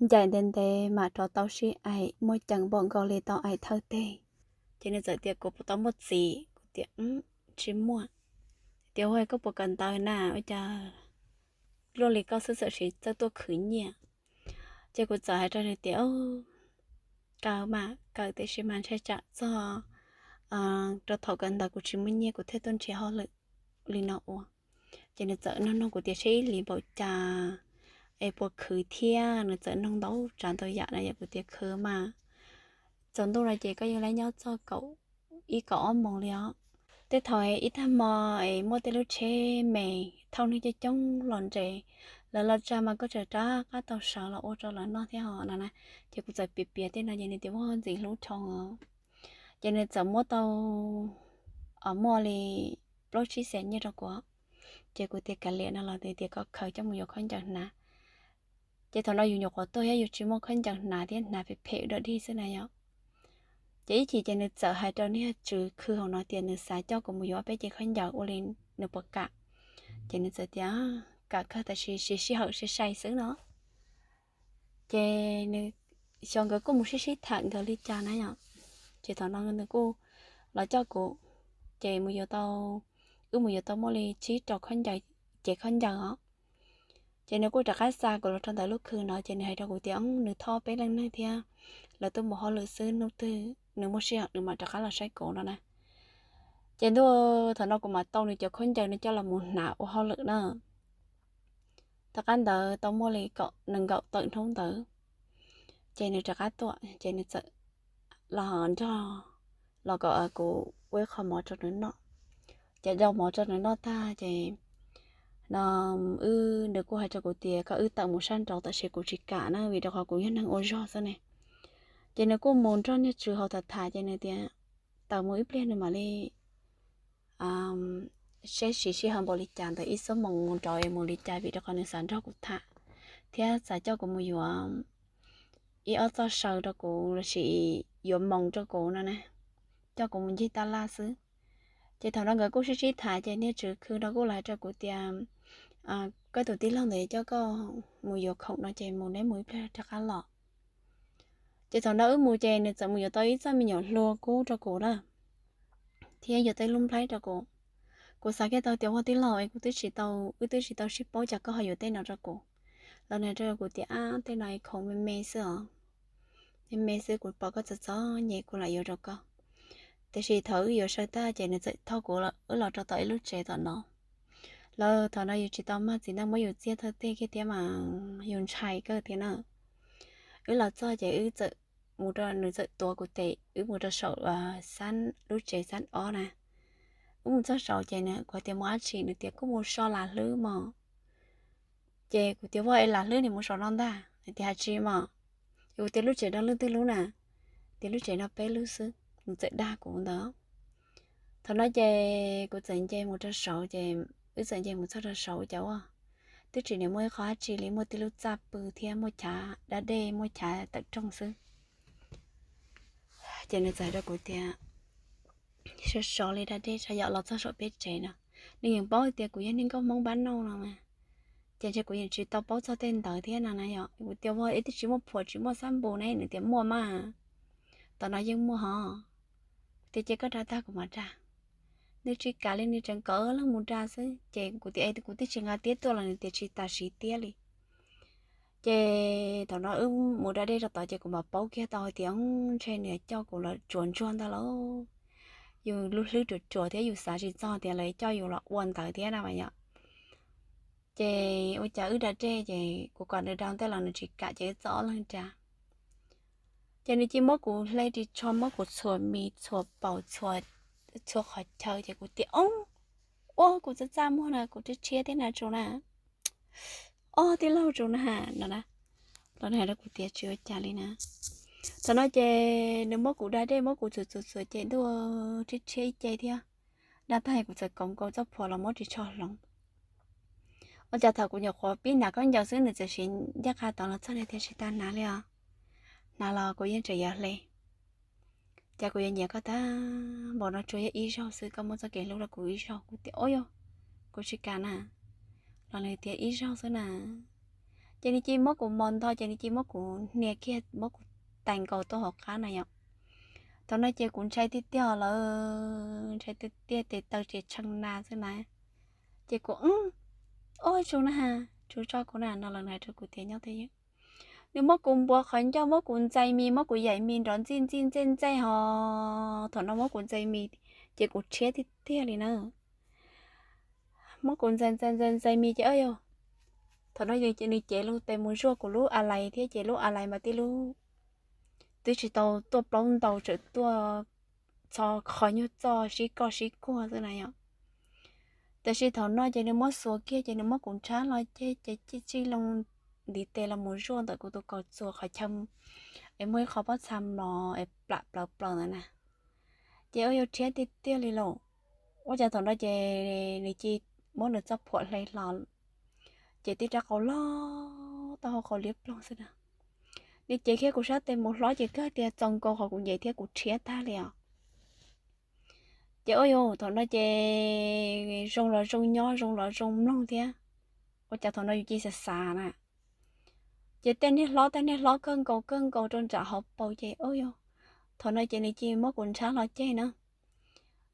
ncaim ntev ntev mam rov tau sib aim, muaj ceem npaum nkaus li tau aim thawj teg. Ces nws txawm tias, Kuv puas tau muaj txiv? Kuv tias, Tsis muaj. Tias, Ua koj puas kawm ntawv na, ua cas luaj li koj xwb txawm siv txawj tuaj khwv nyiaj? Ces kuv txawm hais rau nws tias, Kawm mas kawm, tiam sis mas ntshai tsam txog rau thaum kawm ntawv kuv tsis muaj nyiaj kuv thiaj tuaj nrhiav hauj lwm li no ua. Ces nws txawm nug nug kuv tias seb ib hlis npaum cas es puas khwv thiab, nws txawm nug ntau tsav ntau yam na yom. Kuv tias khwv mas tsaus ntuj no ces koj yeej laib nyob txog kaum ib kaum ob moos li os. Tej thaum ib tag hmo es muaj tej lub tsheb me thauj neeg coob coob los nres, lawv los tsa mas koj tseem rov qab tau sawv los ua rau lawv noj thiab ho no na. Ces kuv txawm piav piav tej no ces nws tias, Ua ntxim hlub dhau os. Ces nws txawm muab tau muaj li plaub tsib xees nyiaj rau kuv. Ces kuv tias, Kav liam no los nws tias kom khaws coj mus yuav khaub ncaws hnav. Ces thaum no yus nyuam qhuav tuaj thiab yus tsis muaj khaub ncaws hnav thiab, hnav phem phem dog dig xwb na yom. Ces ib chim ces nws txawm hais rau niag tswv khw hauv no tias nws xav coj kuv mus yuav peb cev khaub ncaws ua li nws puas kam. Ces nws txawm tias, Kam kawg, tab sis siv sij hawm sai sai xwb no. Ces nws, xyov nkawd kuj mus sib sib tham nkawd li cas na yom. Ces thaum no nws kuj los coj kuv, ces mus yuav tau, wb mus yuav tau muaj li tsib rau khaub ncaws, cev khaub ncaws os. Ces nws kuj rov qab xa kuv los rau ntawm lub khw no ces nws hais rau kuv tias nws thauj peb leej neeg thiab, lawv tuaj mus hauj lwm xwb, hnub twg nws muaj sij hawm nws mam rov qab los saib kuv no na. Ces ntuj, thaum no kuv mam tau nws cov khaub ncaws no coj los mus hnav ua hauj lwm na. Tom qab ntawd tau muaj li kaum nees nkaum tawm hnub ntawd, ces nws rov qab tuaj ces nws txawm los nrog, los kom kuv ua ib qho mov rau nws noj. Ces rau mov rau nws noj tag ces no wb, nws kuj hais rau kuv tias kom wb tawm mus sab nraud tab sis kuv tsis kam na vim rau qhov kuv yog neeg ua zog xwb ne. Ces nws kuj mus nrog niag tswv hauv tham tham ces nws tias tawm mus ib pliag nws mam li seb siv sij hawm npaum li cas ntawm ib xuab moos mus nraud es mus li cas vim rau qhov nws xav nrog kuv tham thiab xav coj kuv mus yuav ib ob txoj saw rau kuv lossis yuav moos rau kuv no na, coj kuv mus ncig taj laj xwb. Ces thaum no nkawd kuj sib sib tham ces niag tswv khw no kuj los hais rau kuv tias koj tus tij laug ntawd coj koj mus yuav khoom no ces mus neb mus ib pliag rov qab los. Ces thaum no wb mus ces nws txawm mus yuav tau ib txoj me nyuam hlua kub rau kuv na, thiab yuav tau ib lub nplhaib rau kuv. Kuv xav kiag tau tias ua tij laug es kuv twb tsis tau, wb twb tsis tau sib paub cas koj ho yuav tej no rau kuv. Los nws hais rau kuv tias ab, tej no es khoom me me xwb os, me me xwb, kuv pom koj txom txom nyem kuv lam yuav rau koj. Tiam sis thaum wb yuav saw tag ces nws txawm thauj kuv wb los rau tom ib lub tsev tom no. Lawv thaum no yus tsis tau mag txiv neej muab yus txiag thawj teg kiag thiab mas yus ntshai kawg thiab na. Wb los txog ces wb txawm mus rau, nws txawm tuav kuv tes wb mus rau saum lub tsev xab ob na. Wb mus txog saud ces nws, kuv tias mus dab tsi, nws tias kuj mus so lam hlwb mog. Ces kuv tias ua es lam hlwb nim mus saum no ntag, nws tias hais tsis mog. Kuv tias lub tsev no leej twg lub na, tias lub tsev no peb lub xwb, nws txawm dag kuv ntawd. Thaum no ces kuv txawm nce mus rau saud ces wb txawm nce mus txog rau saud ces ua twb tsis nim muaj ib qho dab tsi li, muaj tib lub txaj pw thiab muaj chav da dej muaj chav tawm rooj xwb. Ces nws txawm hais rau kuv tias so so li da dej tshaj yom los txog saum peb tsev no. Nws yeej paub tias kuv yog neeg nkauj Hmoob npab nauj no mas, ces ntshe kuv yeej tsis tau paub txog tej ntawd thiab no na yom. Kuv tias ua es twb tsis muaj phuam tsis muaj xab npus ne, nws tias muaj mas, tom no yeej muaj hos. Kuv tias ces koj da tag kuv mam da. Nws tsis kam li, nws tseem kom leej mus da xwb ces kuv tias es kuv twb tsis nqa tiab tuaj los, nws tias tsis tas siv tiab li. Ces thaum no wb mus da dej rau tod ces kuv mam paub kiag tau hais tias ntshe nws coj kuv los tsuas ntsuag ntag lauj. Yus lub hlwb ruam ruam thiab yus xav tsis txog tias lawv coj yus los ua ntawd thiab na mas yom. Ces ua cas wb da dej ces kuv kom nws da ntej los nws tsis kam ces wb txawm ob leeg da. Ces nws cia muab kuv hle ris tsho, muab kuv txhuam mis txhuam paum, txhua qhov chaw ces kuv tias ob, ua kuv txaj txaj muag na, kuv rhiab rhiab thiab na tsus na, ob tij laug tsus na no na. Los nws hais rau kuv tias tsis ua cas li na. Thaum no ces nws muab kuv da dej muab kuv txhuam txhuam txhuam ces ntuj, rhiab rhiab ib ce thiab. Da tag kuv txawm koom nkaus txoj phuam los muab ris tsho hloov. Ua cas thaum kuv nyuam qhuav pib hnav khaub ncaws xwb nws txawm siv ncaj qha tod los txog, nws tias tsis tas hnav li os, hnav los kuv yeej tseem yuav hle. Ces kuv yuav nyiam koj tag npaum no tsuas yog ib zaug xwb, koj muab txoj kev hlub rau kuv ib zaug. Kuv tias ub yog, kuv tsis kam na. Los nws tias ib zaug xwb na. Ces nws cia li muab kuv mos ntho, ces nws cia li muab kuv hnia kiag, muab kuv tais nkaus tuaj hauv qab na yom. Thaum no ces kuv ntshai tiag tiag lawm, ntshai tiag tiag, tes taw tsis tshee na xwb na. Ces kuv, ob, Tsu na has, Tsu tso kuv na no los nws hais rau kuv tias nyob twj ywm. Nws muab kuv npuav qhov ncauj, muab kuv ntxais mis, muab kuv yaim mis nrov ntxij ntxij ntxej ntxej ho. Thaum no muab kuv ntxais mis ces kuv rhiab tiag tiag li na. Muab kuv ntxais ntxais ntxais ntxais mis ces, o yog, thaum no nws cev loo tes mus zuaj kuv lub a lais thiab, ces lub a lais mas tij lub twb tsis tau tuaj plaub ntau, tseem tuaj txho qhov nyuag txoj sib koj sib kuag xwb na yom. Tab sis thaum no ces nws muab xuas kiag ces nws muab kuv ntshab hlo ceg ces cia li loo ntiv tes los mus zuaj ntawm kuv tus kaus txuas qhov chaw es muaj ib qho pob txha mlom es plam plaws plaws ntawd na. Ces ua yog rhiab tiag tiag li lauj. Ua cas thaum no ces nws cia li muab nws txoj phuam hle hlo, ces tib rab qau loj, taub hau qau liab ploog xwb na. Nws cev kiag kuv sab tes mus hlob ces kawg tias txaus nkaus qhov kuv ncaim thiab kuv rhiab tag li os. Ces ua yog thaum no ces zoo los zoo nyob, zoo los zoo mloog thiab. Ua cas thaum no yus cia li xav xav na. Ces tej niag hlob tej niag hlob kawg nkaus kawg nkaus rau nram hauv paus ces, o yog, thaum no ces nws cia li muab kuv ntshab hlo ceg na.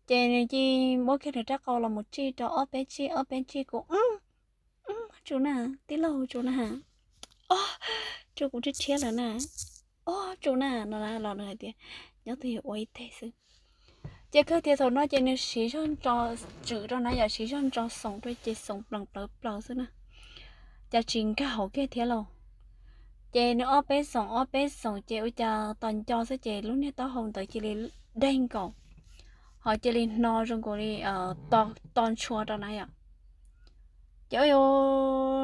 Ces nws cia li muab kiag nws rab qau los mus tsij rau ob peb tsij, ob peb tsij kuv, Tsu na, tij laug Tsu na, o, Tsu kuv rhiab rhiab lawm na, o, Tsu na no los nws hais tias nyob twj ywm ua ib teg xwb. Ces kawg tias thaum no ces nws siv zog ntso, tswm rau na yom, siv zog ntso xoom rau ces xoom plees plawv plaws xwb na. Cas tsis nkag hauv kiag thiab lauj. Ces nws ob peb xoom ob peb xoom ces ua cas tos nco xwb ces lub niag taub hau ntawd cia li deg nkaus, ho cia li hno zoo nkaus li to ntshua rau na yom. Ces ua yog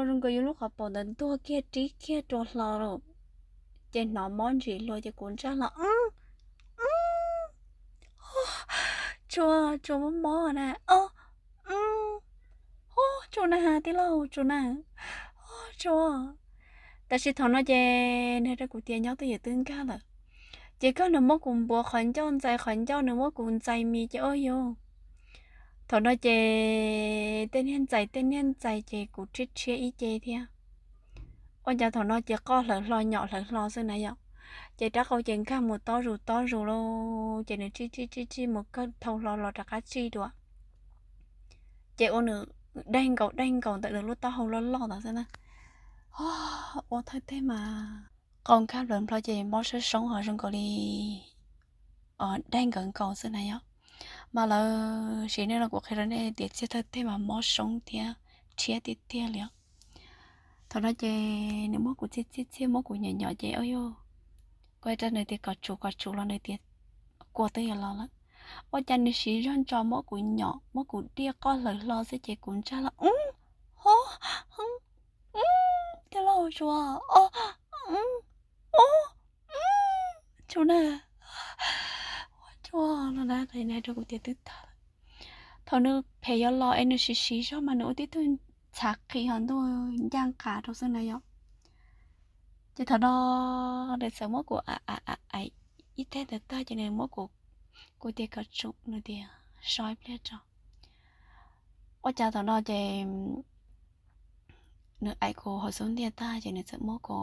zoo nkaus yus lub qhov paum ntawd ntuag kiag rib kiag rua hlo lawm. Ces hnov mob ntsim hlo ces kuv ntsaj hlo, Tsuas, Tsuas mob mob na, o, Tsuas na, tij laug Tsuas na, Tsuas. Tab sis thaum no ces nws hais rau kuv tias nyob twj ywm twb nkag lawm. Ces kawg nws muab kuv npuav qhov ncauj ntxais qhov ncauj, nws muab kuv ntxais mis ces ua yog. Thaum no ces tej niag ntxais tej niag ntxais ces kuv rhiab rhiab ib ce thiab. Ua cas thaum no ces qoj hlawv hlo nyom hlawv hlo xwb na yom. Ces rab qau ces nkag mus tob zus tob zus lauj, ces nws tsij tsij tsij tsij mus kawg dhau hlo los rov qab tsij dua. Ces ua nws deg nkaus deg nkaus ntawm nws lub taub hau loj loj ntawd xwb na. Ua thawj teg mas qau nkag nplawg nplho ces mob soob soob ho zoo nkaus li deg nkawd nkaus xwb na yom. Mas lawv sim neej no kuv qhia rau nej tias txiag thawj teg mas mob soob thiab rhiab tiag tiag li os. Thaum no ces nws muab kuv txiag txiag txiag, muab kuv nyom nyom ces ua yog, kuv hais rau nws tias kom tsum kom tsum los nws tias kua twb yuav los lawm. Ua cas nws siv zog ntso muab kuv nyom, muab kuv diaj qoj hlawv hlo xwb ces kuv ntsaj los, Tij laug Tsuas, o, Tsuas na, Tsuas no na, rau kuv tias twb tag lawm. Thaum nws phem yuav los es nws siv siv zog mas nws ua tib tug txhav qhi ho ntuj ncaj nqa rau xwb na yom. Ces thaum no nws txawm muab kuv aim ib teg ntawd tag ces nws muab kuv, kuv tias kom tsum, nws tias so ib pliag tso. Ua cas thaum no ces nws aim kuv hauv xub ntiag tag ces nws txawm muab kuv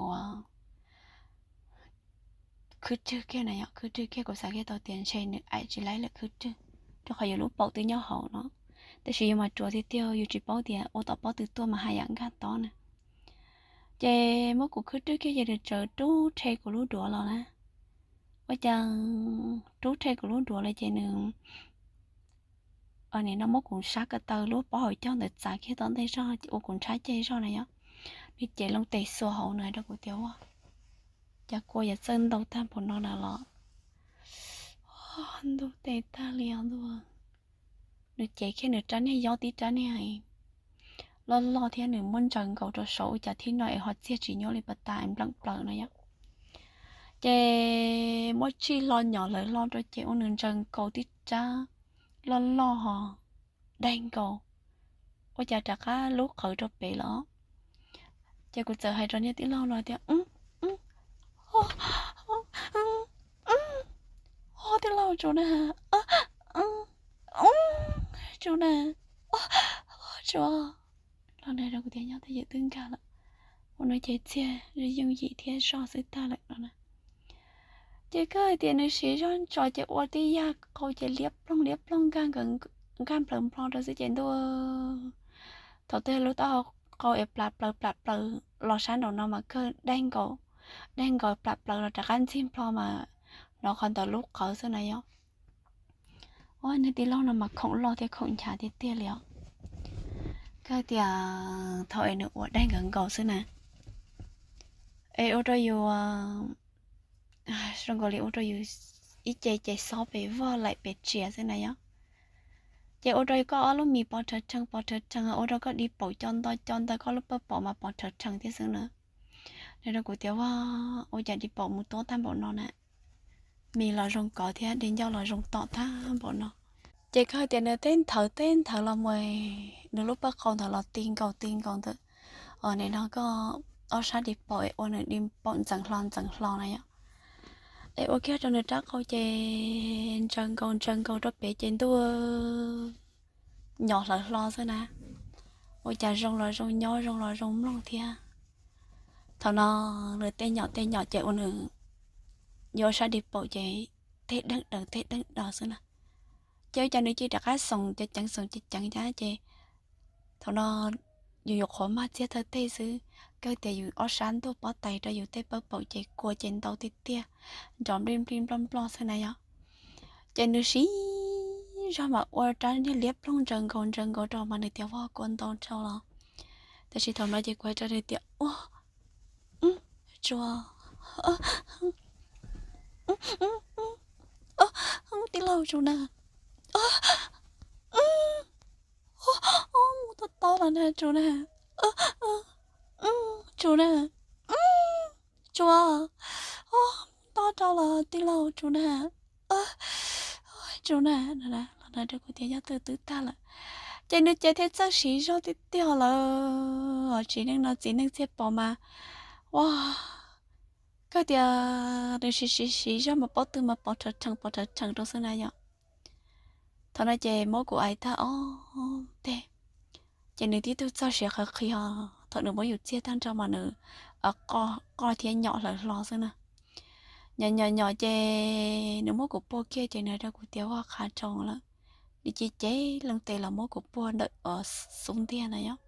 khwb rwg kiag na yom, khwb rwg kiag kuv xav kiag tau tias ntshe nws aim tsis laib lawm khwb rwg, rau qhov yus lub paum twb nyob hauv no. Tab sis yus mas ruam tiag tiag, yus tsis paub tias ua tom pob tw tuaj mas haj yam nkag tob na. Ces muab kuv khwb rwg kiag ces nws tsawv rub rhe kuv lub duav los na. Ua cas rub rhe kuv lub duav los ces nws nim no muab kuv sab ko taw lub pob hauv caug ntawd txav kiag tom ntej zog ua kuv ntshab ceg zog na yom. Nws cev loo tes xuas hauv, nws hais rau kuv tias ua cas kua yuav txawj ntau tag npaum no na los, ntug tes tag li os ntuj. Nws cev kiag nws rab niag yob tib rab niag loj loj thiab nws muab ntsaws nkaus rau saud, ua cas thib no es ho txiag tsis nyuaj li pas tas es npleem plaws no yom. Ces muab tsij hlo nyom hlawv hlo rau ces ua nws ntsaws nkaus tib rab loj loj ho daig nkaus, ua cas rov qab lub qawv rau pem los. Ces kuv txawm hais rau niag tij laug no tias, Tij laug Tsuas na, Tsuas na, Tsuas, los nws rau kuv tias nyob twj ywm twb nkag lawm, ua no ces txiag yooj yim thiab zog xwb tag lawm no na. Ces kawg hais tias nws siv zog ntso ces ua tib yam qau ces liab ploog liab ploog nkag nplawm nplho rau xwb ces ntuj, thaum twg lub taub hau qau es plam plaws plam plaws los sab nraum no mas kawg daig nkaus, daig nkaus plam plaws los rov qab ntxig nplho mas hnov qhov ntawd lub qawv xwb na yom. Ua niag tij laug no mas khoom loj thiab khoom nchav tiag tiag li os. Kawg tias thaum es nws ua daig nkaus nkaus xwb na, es ua rau yus, zoo nkaus li ua rau yus ib ce ces xob pes vog laim pes tsia xwb na yom. Ces ua rau koj ob lub mis pov rhawv rhees pov rhawv rhees, ua rau koj di paum co nto co nto koj lub pawg paum mas pov rhawv rhees thiab xwb na. Nws rau kuv tias, Ua, ua cas di paum mus tuab tag npaum no na, mis los zoo kov thiab di ncauj los zoo tom tag npaum no. Ces kawg tias nws teb nthawv teb nthawv los mus, nws lub pawg qau ntawd los ti nkaus ti nkaus ntawm, o, nim no koj ob sab di paum es ua nws di paum ntxeev hlo ntxeev hlo na yom. Es ua kiag rau nws rab qau ces ntsaws nkaus ntsaws nkaus rau pem ces ntuj, nyom hlawv hlo xwb na. Ua cas zoo los zoo nyob zoo los zoo mloog thiab. Thaum no nws tej nyom tej nyom ces ua nws yuav ob sab di paum ces tej deeg daws tej deeg daws xwb na. Ces ua cas nws cia rov qab xoom ceev ceev xoom ceev ceev cas ces thaum no yus yuav qhuav maj txiag thawj teg xwb, kawg tias yus ob sab ntuj pob tais rau yus tej pawg paum ces kua ces ntau tiag tiag, nrov nplij nplij nploj nploj xwb na yom. Ces nws siv zog mas ua rab niag liab ploog ntsaws nkaus ntsaws nkaus rau mas nws tias, Ua kua ntau dhau los. Tab sis thaum no ces kuv hais rau nws tias, Ua, tsuas, tij laug tsuas na, mus tau tau los na tsuas na, tsuas na, tsuas, mus tau rau los tij laug tsuas na, tsuas na, los na rau kuv tias yog twb twb tag lawm. Ces nws ces thiaj txawj siv zog tiag tiag lawm, tsis neej no txiv neej txiag pom mas, ua, kawg tias nws siv siv siv zog mas pob tw mas pov rhawv rhees pov rhawv rhees rau xwb na yom. Thaum no ces muab kuv ais tag ob teg, ces nws tib tug txog siav qhawv qhi os, thaum nws muab yus txiag tag nrho mas nws qoj thiab nyom hlawv hlo xwb na. Nyom nyom nyom ces nws muab kuv puag kiag ces nws hais rau kuv tias, Ua qhav rau lawm. Nws cia cev loo tes los muab kuv puag ntawm xub ntiag na yom.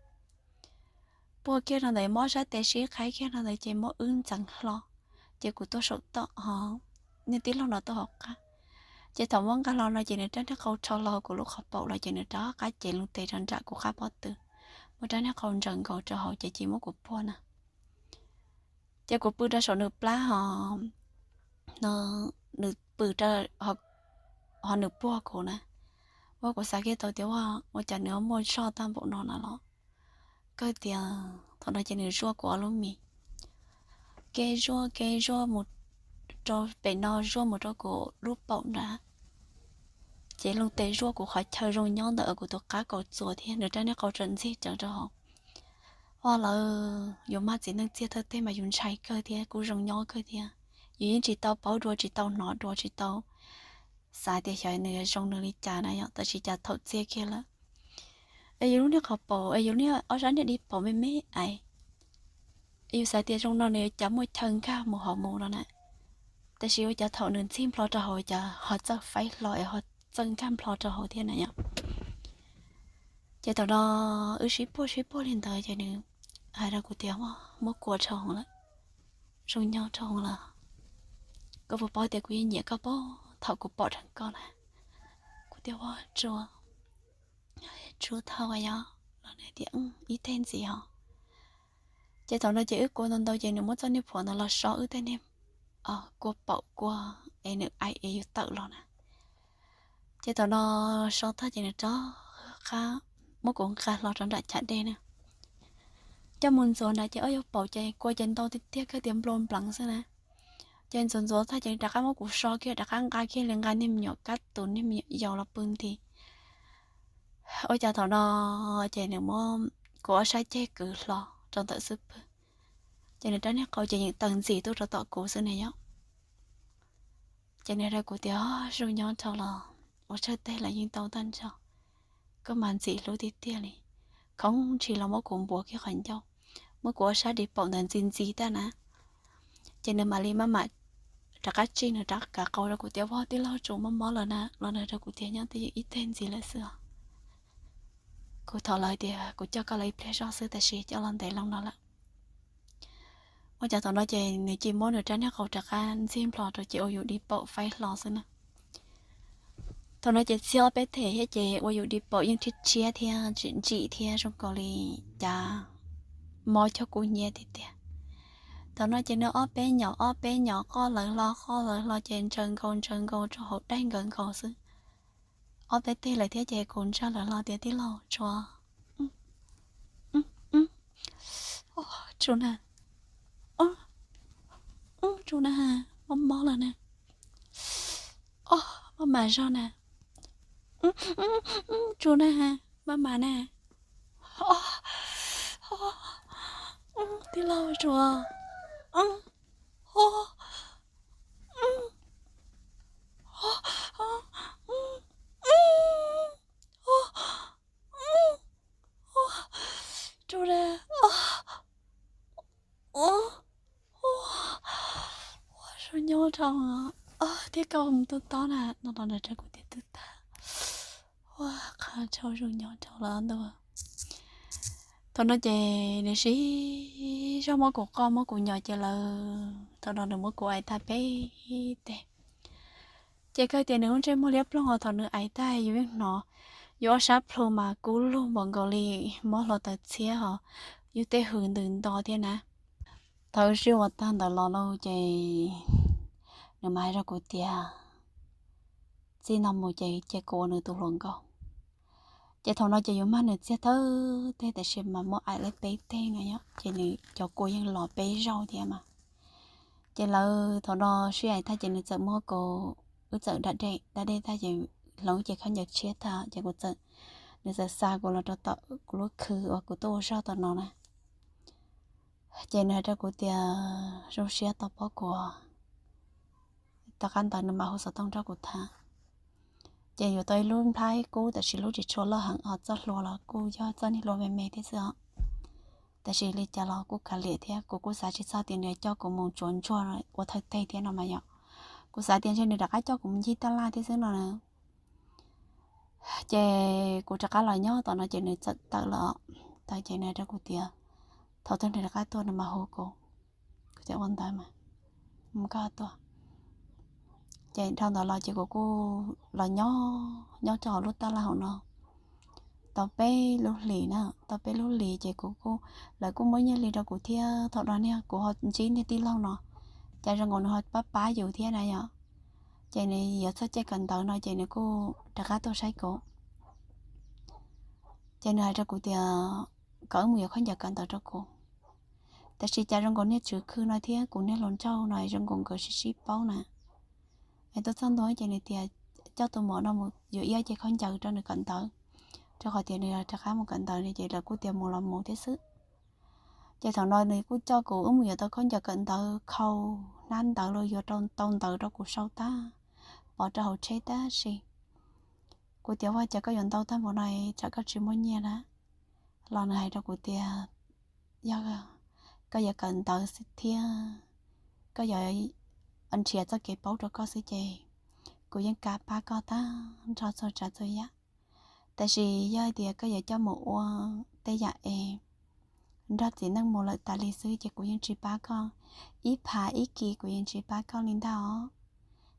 Puag kiag rau ntawd muab sab tes sib qhaib kiag rau ntawd ces muab wb ntxeev hlo, ces kuv tuaj saum toj ho niag tij laug no tuaj hauv qab. Ces thaum muab nqa hlo no ces nws rab niag qau rho hlo kuv lub qhov paum los ces nws rov qab cev loo tes rau nram kuv qab pob tw, muab rab niag qau ntsaws nkaus rau hauv ces cia muab kuv puag na. Ces kuv pw rau saum nws plab ho, no, nws pw rau, ho nws puag kuv na. Ua kuv xav kiag tau tias, Ua, ua cas nws muaj zog tag npaum no na los? Kawg tias thaum no ces nws zuaj kuv ob lub mis, kev zuaj kev zuaj mus rau pem no zuaj mus rau kuv lub paum nrad, ces loo tes zuaj kuv qhov chaw zoo nyob ntawm kuv tus qab kaus txuas thiab nws rab niag qau tseem ntxig tsawv rau hauv. Ua lawm yus maj txiv neej txiag thawj teg mas yus ntshai kawg thiab kuj zoo nyob kawg thiab. Yus yeej tsis tau paub dua tsis tau hnov dua tsis tau xav tias xyov nws yuav zoo nws li cas na yom, tab sis cas thaum txiag kiag lawm es yus lub niag qhov paum es yus niag ob sab niag di paum me me ais, es yus xav tias zoo no nws yuav cas muaj chaw nkag mus hauv mus no na. Tab sis ua cas thaum nws ntxig nplho rau hauv cas ho txawj faib hlo es ho txawj nkag nplho rau hauv thiab na yom. Ces thaum no wb sib puag sib puag li ntawd ces nws hais rau kuv tias, Muab kua dhau lawm, zoo nyob dhau lawm, koj puas paub tias kuv yeej nyiam koj puag thaum kuv pom dheev koj na? Kuv tias, Ua tsuas, tsuas thaum yog los nws tias ib teg ntxiv os. Ces thaum no ces wb kua ntau ntau ces nws muab txoj niag phuam ntawd los so wb tej niag kua paum kua es nws aim es yus tawm los na. Ces thaum no so tag ces nws rov qab muab kuv nqa hlo rau nram chav dej na. Coj mus ntxuav nrad ces ob yug paum ces kua ces ntau tiag tiag kawg tias nplua npleev xwb na. Ces ntxuav ntxuav tag ces rov qab muab kuv so kiag rov qab nqa kiag li nqa niag me nyuam kab tus niag me nyuam yaus los pw nti. Ua cas thaum no ces nws muab kuv ob sab ceg kwv hlo rau ntawm xub pwg, ces nws rab niag qau ces yeej taw ntxim tuaj rau tom kuv xwb ne yom. Ces nws hais rau kuv tias, Zoo nyob dhau los, ua tshawj teg los yeej tau tag nrho, koj mas ntxim hlub tiag tiag li. Khoov ntshis los muab kuv npuav kiag qhov ncauj, muab kuv ob sab di paum ntawd ntxi ntxi tag na. Ces nws mam li maj mam rov qab tsij nws rov kav qau rau kuv tias, Ua, tij laug, tsuas mob mob lawm na. Los nws rau kuv tias, Nyob twj ywm ib teg ntxiv lawm xwb os. Kuv thov lawv tias kuv coj koj los ib pliag zog xwb, tab sis coj los ntev loo no lawm. Ua cas thaum no ces nws cia li muab nws rab niag qau rov qab ntxig nplho rau ces ua yus di paum faib hlo xwb na. Thaum no ces txhij ob peb teg thiab ces ua yus di paum yeej rhiab rhiab thiab ntsim ntsim thiab zoo nkaus li cas mob cog kub hnyiab tiag tiag. Thaum no ces nws ob peb nyom ob peb nyom qoj lawv hlo qoj lawv hlo ces ntsaws nkaus ntsaws nkaus rau hauv daim nkawd nkaus xwb. Ob peb teg lawm thiab ces kuv ntsaj lawv hlo tias, Tij laug, tsuas, tsuas na, tsuas na, mob mob lawm na, mob mas zog na, tsuas na, mob mas na, tij laug, tsuas, tsuas na, ua zoo nyob dhau thiab koj mus tu tob na no los nws rau kuv tias, Tu tag, ua qhov tshauj zoo nyob dhau lawm ntua. Thaum no ces nws siv zog muab kuv qoj muab kuv nyom ces lawv thaum no nws muab kuv aim tag peb teg. Ces kawg tias nws lub ntsej muag liab ploog os, thaum nws aim tag yus yeej hnov yus ob sab plhu mas kub lug npaum nkaus li mob hlo taws txhiab hos, yus tej hws ntws nto thiab na. Thaum wb sib ua tag ntawd los lauj ces nws mas hais rau kuv tias, Txij no mus ces cia kuv ua nws tus hluas nkauj. Ces thaum no ces yus mag nws txiag thawj teg tab sis mas muab aim lawm peb teg no yom, ces nws cov kua yeej los peb zaug thiab mas. Ces lawv thaum no sib aim tag ces nws txawm muab kuv, wb txawm da dej da dej tag ces hloov ces khaub ncaws tshiab tag ces kuv txawm, nws txawm xa kuv los rau tom kuv lub khw uas kuv tuaj ua zog tom no na. Ces nws hais rau kuv tias, Zoo siab tau pom kuv, tom qab ntawd nws mam hu xov tooj nrog kuv tham. Ces yuav tau ib lub nplhaib kub tab sis lub tsis tshua loj heev, ho txoj hlua los kuj yog txoj niag hlua me me thiab xwb os. Tab sis li cas los kuj kav liam thiab kuv kuj xav tsis txog tias nws coj kuv mus tsuav ntsuag ua thawj teg thiab no mas yom. Kuv xav tias ntshe nws rov qab coj kuv mus ncig taj laj thiab xwb no na. Ces kuv rov qab los nyob tom no ces nws txawm tawm lawm, tawm ces nws hais rau kuv tias, Thaum twg nws rov qab tuaj nws mam hu kuv. Kuv tias, Ua ntawd mas, mus koj tuaj. Ces dhau ntawd los ces kuv kuj los nyob nyob rau hauv lub taj laj hauv no tau peb lub hlis na, tau peb lub hlis ces kuv kuj, lawv kuj muab nyiaj li rau kuv thiab thaum no niag kuv ho ntsib niag tij laug no, cas zoo nkaus nws ho pab pab yus thiab na yom. Ces nws yuav txog caij kawm ntawv no ces nws kuj rov qab tuaj saib kuv. Ces nws hais rau kuv tias kom wb mus yuav khaub ncaws kawm ntawv rau kuv. Tab sis cas zoo nkaus niag tswv khw no thiab kuv niag hluas nraug no zoo nkaus nkawd sib sib paub na. Es tuaj txog ntua ces nws tias coj tus muam no mus yuav ib ce khaub ncaws rau nws kawm ntawv, rau qhov tias nws rov qab mus kawm ntawv no ces lawv kuj tias mus los mus thiab xwb. Ces thaum no nws kuj coj kuv wb mus yuav tau khaub ncaws kawm ntawv, khau hnab ntawv los yuav tau ntawv rau kuv sau tag, pov rau hauv tsheb tab sis kuv tias, Ua cas koj yuav ntau tag npaum no tsam koj tsis muaj nyiaj na? Los nws hais rau kuv tias, Yog koj yuav kawm ntawv xwb thiab koj yuav nrhiav txoj kev paub rau koj xwb ces kuv yeej kav pab koj tag nrho txhua tsav txhua yam. Tab sis yog hais tias koj yuav coj mus ua tej yam es nrog txiv neej mus lawm tas li xwb ces kuv yeej tsis pab koj, ib phav ib kis kuv yeej tsis pab koj li ntag os.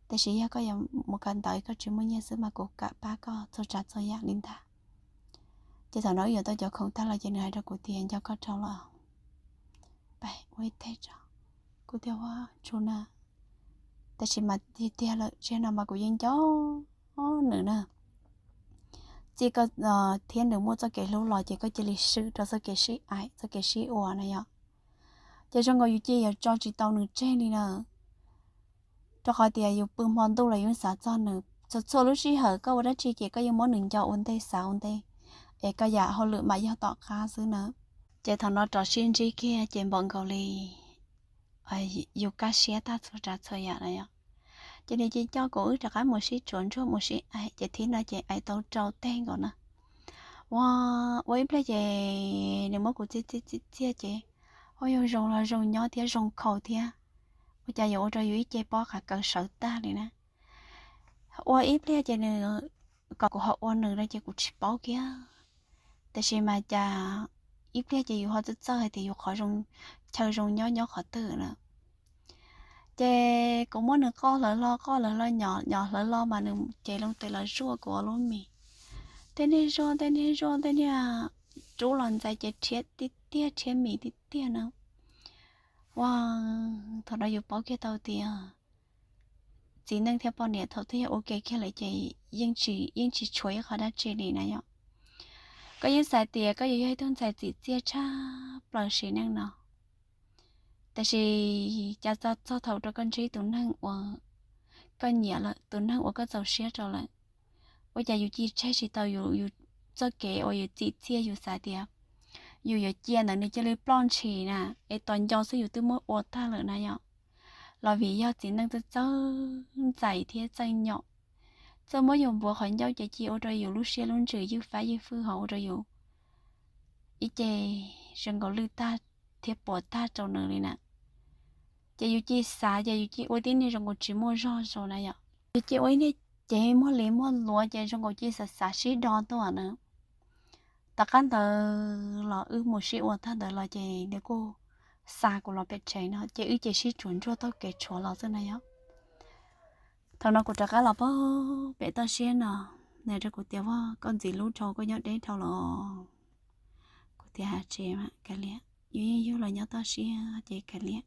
Tab sis yog koj yuav mus kawm ntawv koj tsis muaj nyiaj xwb mas kuv kam pab koj txhua tsav txhua yam li ntag. Ces thaum no wb yuav tau cov khoom tag los ces nws hais rau kuv tias, Nco koj rau lawm, pab ua ib teg tso. Kuv tias, Ua tsaug na. Tab sis mas tiag tiag lawm tsis no mas kuv yeej nco nws na. Txij koj thiab nws muaj txoj kev hlub los ces koj cia li swm rau txoj kev sib aim txoj kev sib ua na yom. Ces zoo nkaus yus cia yuav tso tsis tau nws tseg li na, rau qhov tias yus pw hmo ntuj los yus xav txog nws, txhua txhua lub sij hawm koj ua dab tsi ces koj yeej muab nws nco ua ntej xav ua ntej, es koj yam hauj lwm mas yog tom qab xwb na. Ces thaum no rov sib ntsib kiag ces npaum nkaus li yus kaj siab tag txhua tsav txhua yam na yom. Ces nws cia coj kuv wb rov qab mus sib tsuav ntsuag mus sib aim ces thib no ces aim tau rau teg nkaus na. Ua, ua ib pliag ces nws muab kuv txiag txiag txiag txiag ces ua yus zoo los zoo nyob thiab zoo khaus thiab, ua cas yuav ua rau yus ib ce pob qav kaws sawv tag li na. Ua ib pliag ces nws kom kuv ho ua nws no ces kuv tsis paub kiag. Tiam sis mas cas ib pliag ces yus ho txawj txawj hais tias yus qhov zoo, chaw zoo nyob nyob qhov twg na. Ces kuv muab nws qoj hlawv hlo qoj hlawv hlo, nyo nyo hlawv hlo mas nws ces loo tes los zuaj kuv lub mis. Tej niag zuaj, tej niag zuaj, tej niag rub los ntxais ces rhiab tiag tiag, rhiab mis tiag tiag na. Ua, thaum no yus paub kiag tau tias txiv neej thiab poj niam thaum twg yog ua ke kiag lawm ces yeej tsis, yeej tsis tshuav ib qho dab tsi li na yom. Koj yeej xav tias koj yuav yog ib tug ntxhais txim txiaj tshaj plaws sim neej no, tiam sis cas txog thaum rau koj ntsib tus neeg uas koj nyiam lawm, tus neeg uas koj txaus siab rau lawm, ua cas yus cia tseg tsis tau yus, yus txoj kev uas yus txim txiaj, yus xav tias yus yuav cia ntawd nws cia li ploj ntshis na, es tos nco xwb yus twb muab ua tag lawm na yom. Los vim yog txiv neej txawj txawj ntxais thiab txawj nyom, txawj muab yus npuav qhov ncauj ces cia ua rau yus lub siab lub ntsws ywj fab ywj fwj ho ua rau yus ib ce zoo nkaus lwj tag thiab puas tag rau nws li na. Ces yus cia xav ces yus cia ua tib niag zoo nkaus tsis muaj zog zoo na yom. Yus cia ua ib niag cev muag li muag luav ces zoo nkaus cia xav xav sib do tuaj na. Tom qab ntawd los wb mus sib ua tag ntawd los ces nws kuj xa kuv los pem tsev no ces wb ces sib tsuas ntsuag taug kev tshuav los xwb na yom. Thaum no kuv rov qab los pem toj siab no, nws rau kuv tias, Vaj, koj ntxim hlub dhau, koj nyob deb dhau los? Kuv tias, Hais tsis, kav liam, yus yeej yug los nyob toj siab ces kav liam.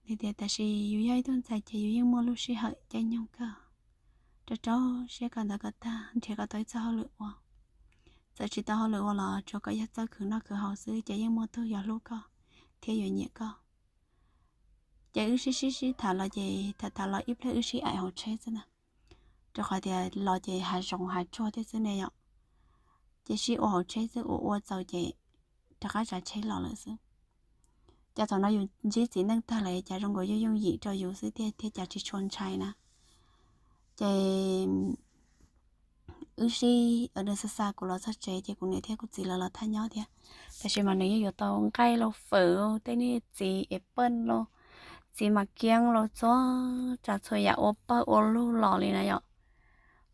Nws tias, Tab sis yus yog ib tug ntxhais ces yus yeej muaj lub sij hawm caij nyoog kawg, rau rau siab kawm ntawv kom tag nrhiav kom tau ib txoj hauj lwm ua. Txawm tsis tau hauj lwm ua los tsuas kom yog txawj khwv noj khwv haus xwb ces yeej muaj tug yuav hlub koj thiab yuav nyiam koj. Ces wb sib sib sib tham los ces tham tham los ib pliag wb sib aim hauv tsheb xwb na, rau qhov tias los ces hav zoov hav tsuag thiab xwb ne yom. Ces sib ua hauv tsheb xwb, ua ua txaus ces rov qab tsav tsheb los lawm xwb. Ces thaum no yus ntsib txiv neej tag lawm cas zoo nkaus yooj yooj yim rau yus xwb tiag thiab cas tsis tshua ntshai na. Ces wb sib, nws xa xa kuv los txog tsev ces kuv niam thiab kuv txiv lawv los thaj nyob thiab, tab sis mas nws yeej yuav tau nqaij los fawm, tej niag txiv es paj los, txiv mas kiab los txhua tsav txhua yam ua pawg ua lug los li na yom.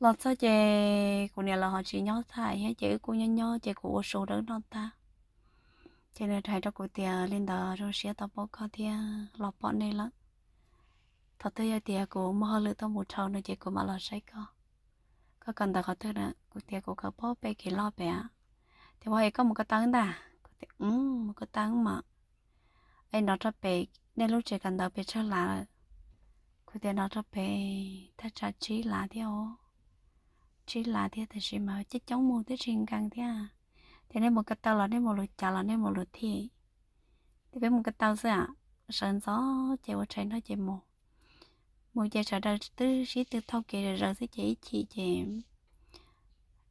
Los txog ces kuv niam lawv ho tsis nyob thaij thiab ces wb kuj nyob nyob ces kuv ua su rau wb noj tag. Ces nws hais rau kuv tias, Li ntawd zoo siab tau paub koj thiab los pom nej lawm. Thaum twg yog tias kuv muaj hauj lwm tuaj mus dhau no ces kuv mam los saib koj. Koj kawm ntawv qhov twg na? Kuv tias, Kuv kawm pem kev loj pem. Tias, Ua es koj mus ko taw ntag? Kuv tias, Mus ko taw mas. Es nov rau pem nej lub tsev kawm ntawv pes tsawg lav lawm? Kuv tias, Nov rau pem thaj tsam tsib lav thiab os. Tsib lav thiab tab sis mas coob coob mus twb tsis nkees thiab. Ces nej mus ko taw los nej mus lus cav los nej mus lus thij? Ces peb mus ko taw xwb a, sawv ntxov ces ua tshais noj ces mus. Mus ces sawv daws twb sib tw taug kev zom zaws xwb ces ib chim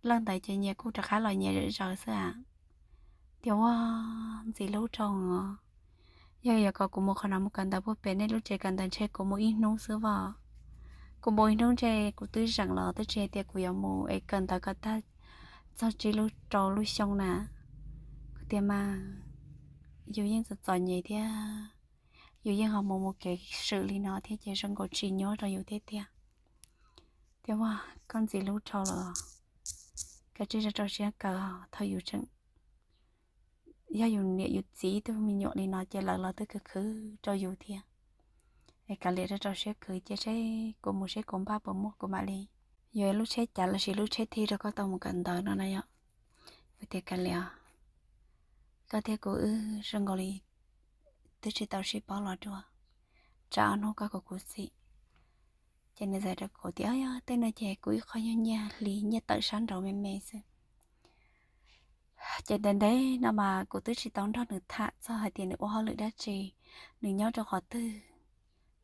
ces lawv ntawd ces nyias kuj rov qab los nyias zom zaws xwb a. Tias, Ua, ntxim hlub dhau os. Yog yuav kom kuv mus qhov no mus kawm ntawv puag pem nej lub tsev kawm ntawv ntshe kuv mus ib hnub xwb as. Kuv mus ib hnub ntshe kuv twb zeem los twb tsis hais tias kuv yuav mus es kawm ntawv kom tag txog tsib lub rau lub xyoo na. Kuv tias, Mas yus yeej txom txom nyem thiab, yus yeej ho mus mus kev swm li no thiab ces zoo nkaus tsis nyuaj rau yus thiab tiag. Tias, Ua, koj ntxim hlub dhau lawm. Kav tsij rau rau siab kawm, thaum yus tseem yog yus niam yus txiv tus me nyuam li no ces lawv los twb khwv khwv rau yus thiab. Es kav liam rau rau siab khwv cia seb kuv mus seb kuv npaj puas muaj kuv mam li yuav lub tsheb cav los sis lub tsheb thij rau koj tau mus kawm ntawv no na yom. Kuv tias, Kav liam, koj thiab kuv wb zoo nkaus li twb tsis tau sib paub los dua, tsam ob hnub koj kuv khuv xim. Ces nws txawm rau kuv tias, Yog tej no ces kuv ib qho yog nyiaj hli nyiaj tawm sab nraud me me xwb. Ces ntev ntev no mas kuv twb tsis tau nrog nws tham txog hais tias nws ua hauj lwm dab tsi, nws nyob rau qhov twg.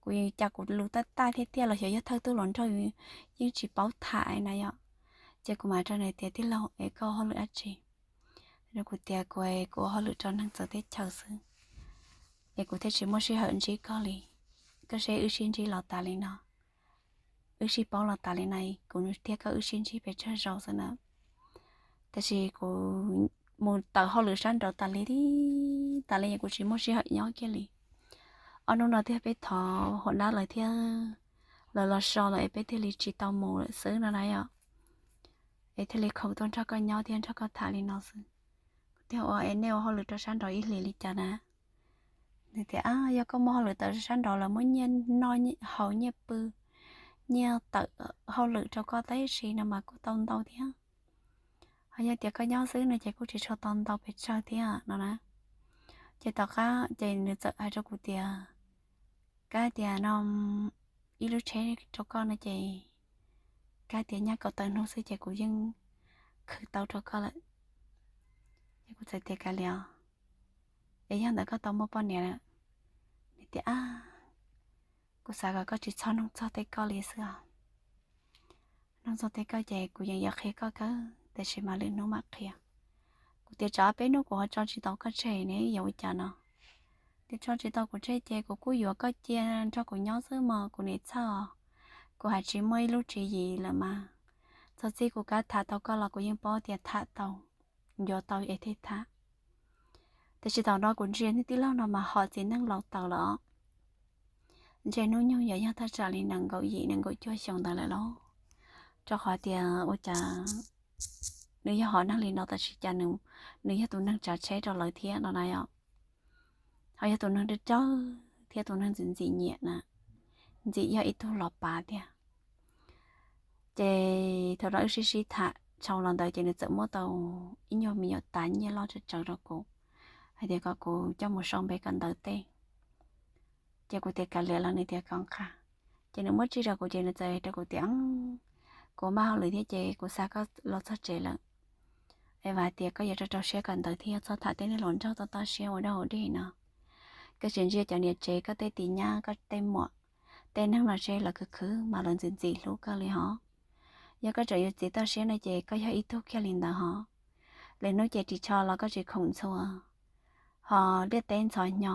Kuv cas kuv lus taj taj thiab tiag los xyov yog thawj tug hluas nraug yeej tsis paub tham na yom. Ces kuv mam rau nws tias, Tij laug, es koj ua hauj lwm dab tsi? Kuv tias, Kuv, kuv ua hauj lwm rau neeg txawv teb chaws xwb, es kuv thiaj tsis muaj sij hawm ntsib koj li. Koj saib wb sib ntsib los tas li no, wb sib paub los tas li no, kuv thiab koj wb sib ntsib pes tsawg zaus xwb na. Tab sis kuv mus tawm hauj lwm sab nraud tas li thiab tas li, kuv tsis muaj sij hawm nyob kiag li. Ob hnub no thiab peb thov hua nab lawv thiab, lawv los so lawm es peb thiaj li tsis tau mus lawm xwb no na yom. Es thiaj li khoom tuaj nrog koj nyob thiab nrog koj tham li no xwb. Kuv tias ua es nej ua hauj lwm rau sab nraud ib hlis li cas na? Nws tias yog koj muaj hauj lwm tawm sab nraud lawv muab nyiaj noj haus nyiaj pw, nyiaj tawm hauj lwm rau koj tab sis no mas kuj tau ntau thiab. Ho yog tias koj nyob xwb no ces kuj tsis tshua tau ntau pes tsawg thiab no na. Ces tom qab ces nws txawm hais rau kuv tias, kab tias no ib lub tsheb rau koj no ces, kab tias nyob kaum tawm hnub xwb ces kuv yeej khwv tau rau koj lawm. Ces kuv txawm tias kav liam, es yog ntawd koj tau muaj poj niam lawm? Nws tias kuv xav kom koj tsis txhob nug txog tej koj li xwb os. Nug txog tej koj ces kuv yeej yuav qhia koj kawg tab sis mas lwm hnub mam qhia. Kuv tias tsam peb hnub kuv ho tso tsis tau koj tseg ne yog ua cas no? Tias tso tsis tau kuv tseg ces kuv kuj yuav koj cia nrog kuv nyob xwb mog kuv niam txhawj. Kuv hais tsis muaj ib lub tswv yim lawm mas, txog txij kuv kav tham tau koj los kuv yeej paub tias tham tau, yuav tau es thiaj tham. Tab sis thaum no kuv ntsia nej tij laug no mas ho txiv neej laus tawv lawm. Ntshe hnub nyoog yuav yog thaj tsam li nees nkaum yim nees nkaum cuaj xyoo ntawd lawm los, rau qhov tias ua cas nws yog hom neeg li no tab sis cas nws yog tus neeg tsav tsheb rau lawv thiab no na yom. Ho yog tus neeg rau rau thiab tus neeg ntxim ntxim nyiam na, ntxim yog ib tug los pav tiag. Ces thaum no wb sib sib tham tshau los ntawd ces nws txawm muab tau ib nyuag me nyuam tas nyiaj loj tsawv tsawv rau kuv, hais tias kom kuv coj mus sau npe kawm ntawv tej. Ces kuv tias kav liam los nws tias kom nqa. Ces nws muab tsij rau kuv ces nws txawm rau kuv tias kuv maj hauj lwm thiab ces kuv xa koj los txog tsev lawm. Es vam tias koj yuav rau rau siab kawm ntawv thiab txhob tham tej neeg hluas nraug toj toj siab ua dab ua dig no. Koj tsis ntsia cov niam tsev koj tej tis nyab koj tej muam, tej neeg no seb lawv khwv khwv mas lawv ntxim ntxim hlub koj li hos. Yog koj tseem yuav txiv toj siab no ces koj yog ib tug kiag li ntawd hos. Lwm hnub ces ris tsho los koj tsis khoom ntxhua, ho liaj teb ntxhov hnyo,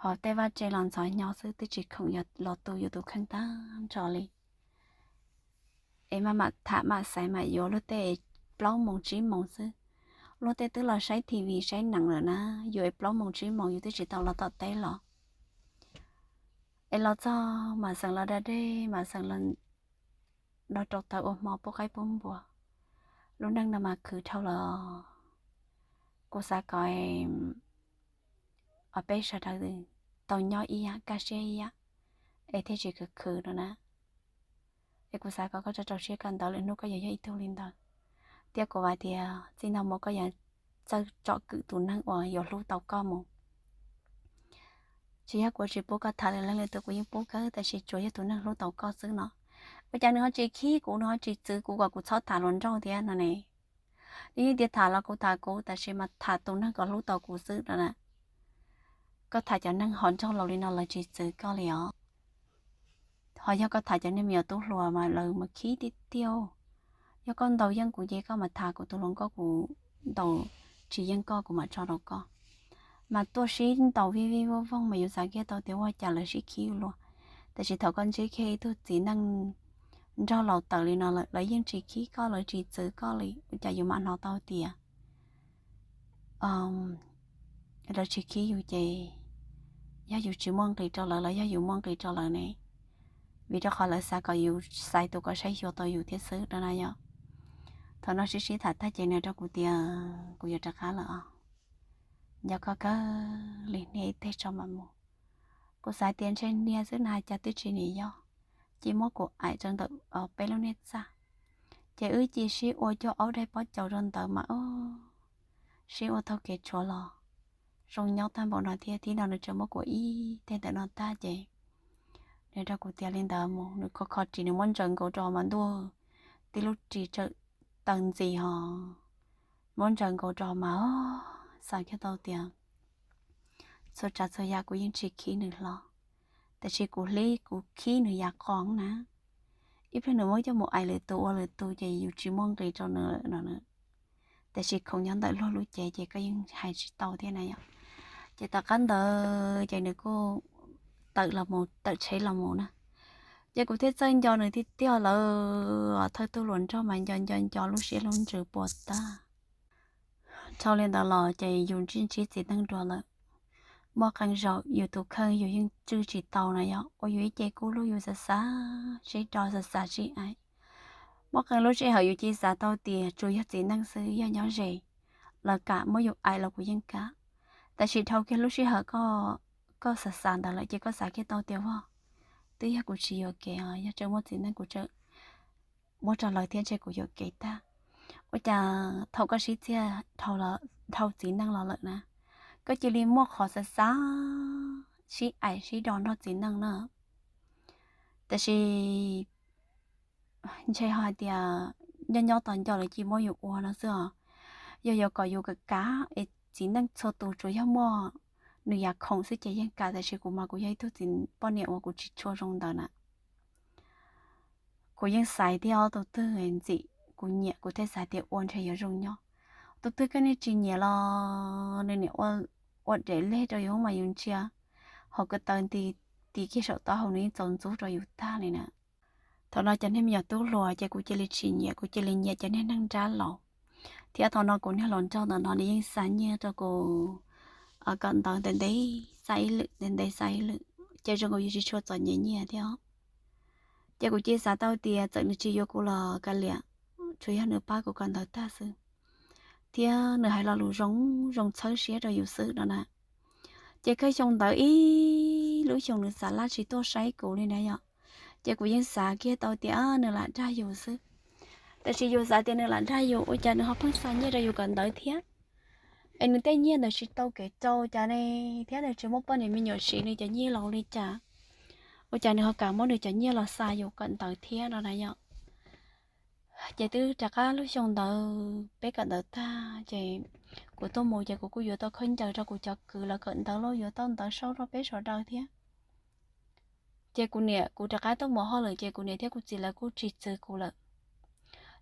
ho tej vaj tse los ntxhov hnyo xwb twb tsis khoom los tu yus tus kheej tag nrho li. Es maj mam tham mam xaiv mam yuav luag tej plaub moos tsib moos xwb. Luag tej twb los saib T V saib nees lawm na, yus es plaub moos tsib moos yus twb tsis tau los tom teb los. Es los txog mam xeem los da dej mam xeem los no rau taw ua hmo pub qaib pub npua. Lub neej no mas khwv dhau los, kuv xav kom peb sawv daws tau nyob ib yam kaj siab ib yam, es thiaj tsis khwv khwv no na. Es kuv xav kom koj rau rau siab kawm ntawv lwm hnub koj yuav yog ib tug li ntawd. Thiab kuv vam tias txij no mus koj yuav txawj tsom kwm tus neeg uas yuav hlub tau koj mus. Tsis yog kuv tsis pub koj tham lwm leej lwm tus, kuv yeej pub kawg tab sis tsuas yog tus neeg hlub tau koj xwb no. Ua cas nws ho tsis khib kuv, nws ho tsis txwv kuv kom kuv txhob tham hluas nraug thiab no ne? Nws yeej tias tham los kuv tham kuv tab sis mas tham tus neeg kom hlub tau kuv xwb no na. Koj tham cov neeg hluas nraug laus li no lawv tsis txwv koj li os. Ho yog koj tham cov neeg me nyuam tub hluas mas lawv mas khib tiag tiag. Yog koj ntaus yeej kuv ces koj mas tham kuv tus hluas nkauj kuv ntaus tsis yeej koj kuv mam tso rau koj. Mas tuaj sib ntaus vij vij vooj vooj mas yus xav kiag tau tias ua cas lawv sib khib luaj. Tab sis thaum koj ntsib kiag ib tug txiv neej nraug laus tawv li no lawm lawv yeej tsis khib koj lawv tsis txwv koj li, ua cas yus mam hnov tau tias lawv tsis khib yus ces yog yus tsis muaj nqis rau lawv los yog yus muaj nqis rau lawv ne? Vim rau qhov lawv xav kom yus xaiv tus kom saib xyuas tau yus thiab xwb no na yom. Thaum no sib sib tham tag ces nws rau kuv tias kuv yuav rov qab lawm os, nco koj kawg li, hnia ib teg tso mam mus. Kuv xav tias ntshe hnia xwb na cas twb tsis nim yog, cia muab kuv aim rau ntawm peb lub niag txaj, ces wb cia sib ua cuag aub daig pob caus rau ntawd mas sib ua taug kev tshuav los zoo nyob tag npaum no thiab. Thib no nws tseem muab kuv ib teg ntawm no tag ces nws rau kuv tias li ntawd mus, nws kho kho ris nws muab ntsaws nkaus rau mas ntuj, tib lub ris tsawm taw ntxis hos, muab ntsaws nkaus rau mas xav kiag tau tias txhua tsav txhua yam kuv yeej tsis khib nws hlo, tab sis kuv hlib kuv khib nws yam qoob na. Ib pliag nws muab coj mus aim lwm tus ua lwm tus ces yus tsis muaj nqis rau nws lawm no. Tab sis khoom nyob ntawm luag lub cev ces koj yeej hais tsis tau thiab na yom. Ces tom qab ntawd ces nws kuj tawm los mus, tawm tsheb los mus na. Ces kuv thiaj txawj nco nws tiag tiag lawm, thawj tug hluas nraug mas nco nco nco lub siab lub ntsws puas tag. Dhau li ntawd los ces yus ntsib ntsib txiv neej dua lawm, muaj qee zaus yus tus kheej yus yeej tswj tsis tau na yog ua yus ib ce kub lug yus xav xav sib do xav xav sib aim. Muaj qee lub sij hawm yus cia xav tau tias tsuas yog txiv neej xwb yog nyob ze, lawv kam muab yus aim los kuv yeej kam. Tab sis dhau kiag lub sij hawm koj xav xav ntawd lawm ces koj xav kiag tau tias vog, twb yog kuv tsis yuam kev os, yog tseem muaj txiv neej kuv tseem muab rau lawv thiab ntshe kuv yuam kev tag. Ua cas thaum koj sib txiaj dhau txiv neej los lawm na, koj cia li muaj qhov xav xav sib aim sib do nrog txiv neej na. Tab sis ntshe ho hais tias nyob nyob tos nco lawv cia muab yus ua no xwb os. Yog yuav kom yus kam kam es txiv neej txhua tus tsuas yog muaj nws yam khoom xwb ces yeej kam, tab sis kuv mas kuv yog ib tug txiv poj niam uas kuv tsis tshua zoo ntawd na. Kuv yeej xaiv thiab ob tug twg ntxim kuv nyiam kuv thiaj xav tias ua ntshe yuav zoo nyob. Tus twg koj niag tsis nyiam los nws niam ua dev leg rau yus mas yus ntsia hauv ko taw nti, tis kiag saum taub hau nws yeej txaus ntxub rau yus tag li na. Thaum no cov niag me nyuam tub hluas ces kuv cia li tsis nyiam, kuv cia li nyiam cov niag neeg nrab laus. Thiab thaum no kuv niag hluas nraug ntawm no nws yeej xa nyiaj rau kuv kawm ntawv ntev ntev xa ib lwm ntev ntev xa ib lwm, ces zoo nkaus yus tsis tshua txom nyem nyiaj thiab. Ces kuv cia xav tau tias txawm nws tsis yuav kuv los kav liam, tsuas yog nws pab kuv kawm ntawv tag xwb, thiab nws hais lo lus zoo zoo txhawb siab rau yus xwb no na. Ces kawg xyoo ntawd ib lub xyoo nws xav laj tsis tuaj saib kuv li na yom. Ces kuv yeej xav kiag tau tias nws lam dag yus xwb. Tab sis yus xav tias nws lam dag yus ua cas nws ho pheej xa nyiaj rau yus kawm ntawv thiab. Es nws tej nyiaj ntawd tsis tau kev rau cas ne, thiab nws tsis muaj poj niam me nyuam siv nws cov nyiaj los li cas, ua cas nws ho kam muab nws cov nyiaj los xa yus kawm ntawv thiab no na yom. Ces twb rov qab lub xyoo ntawd peb kawm ntawv tag ces kuv tuaj mus ces kuv kuj yuav tau khaub ncaws rau kuv cov kwv lawv kawm ntawv los yuav tau ntawv sau rau peb sawv daws thiab. Ces kuv niam kuv rov qab tuaj mus hauj lwm ces kuv niam thiab kuv txiv lawv kuj tsis txwv kuv lawm.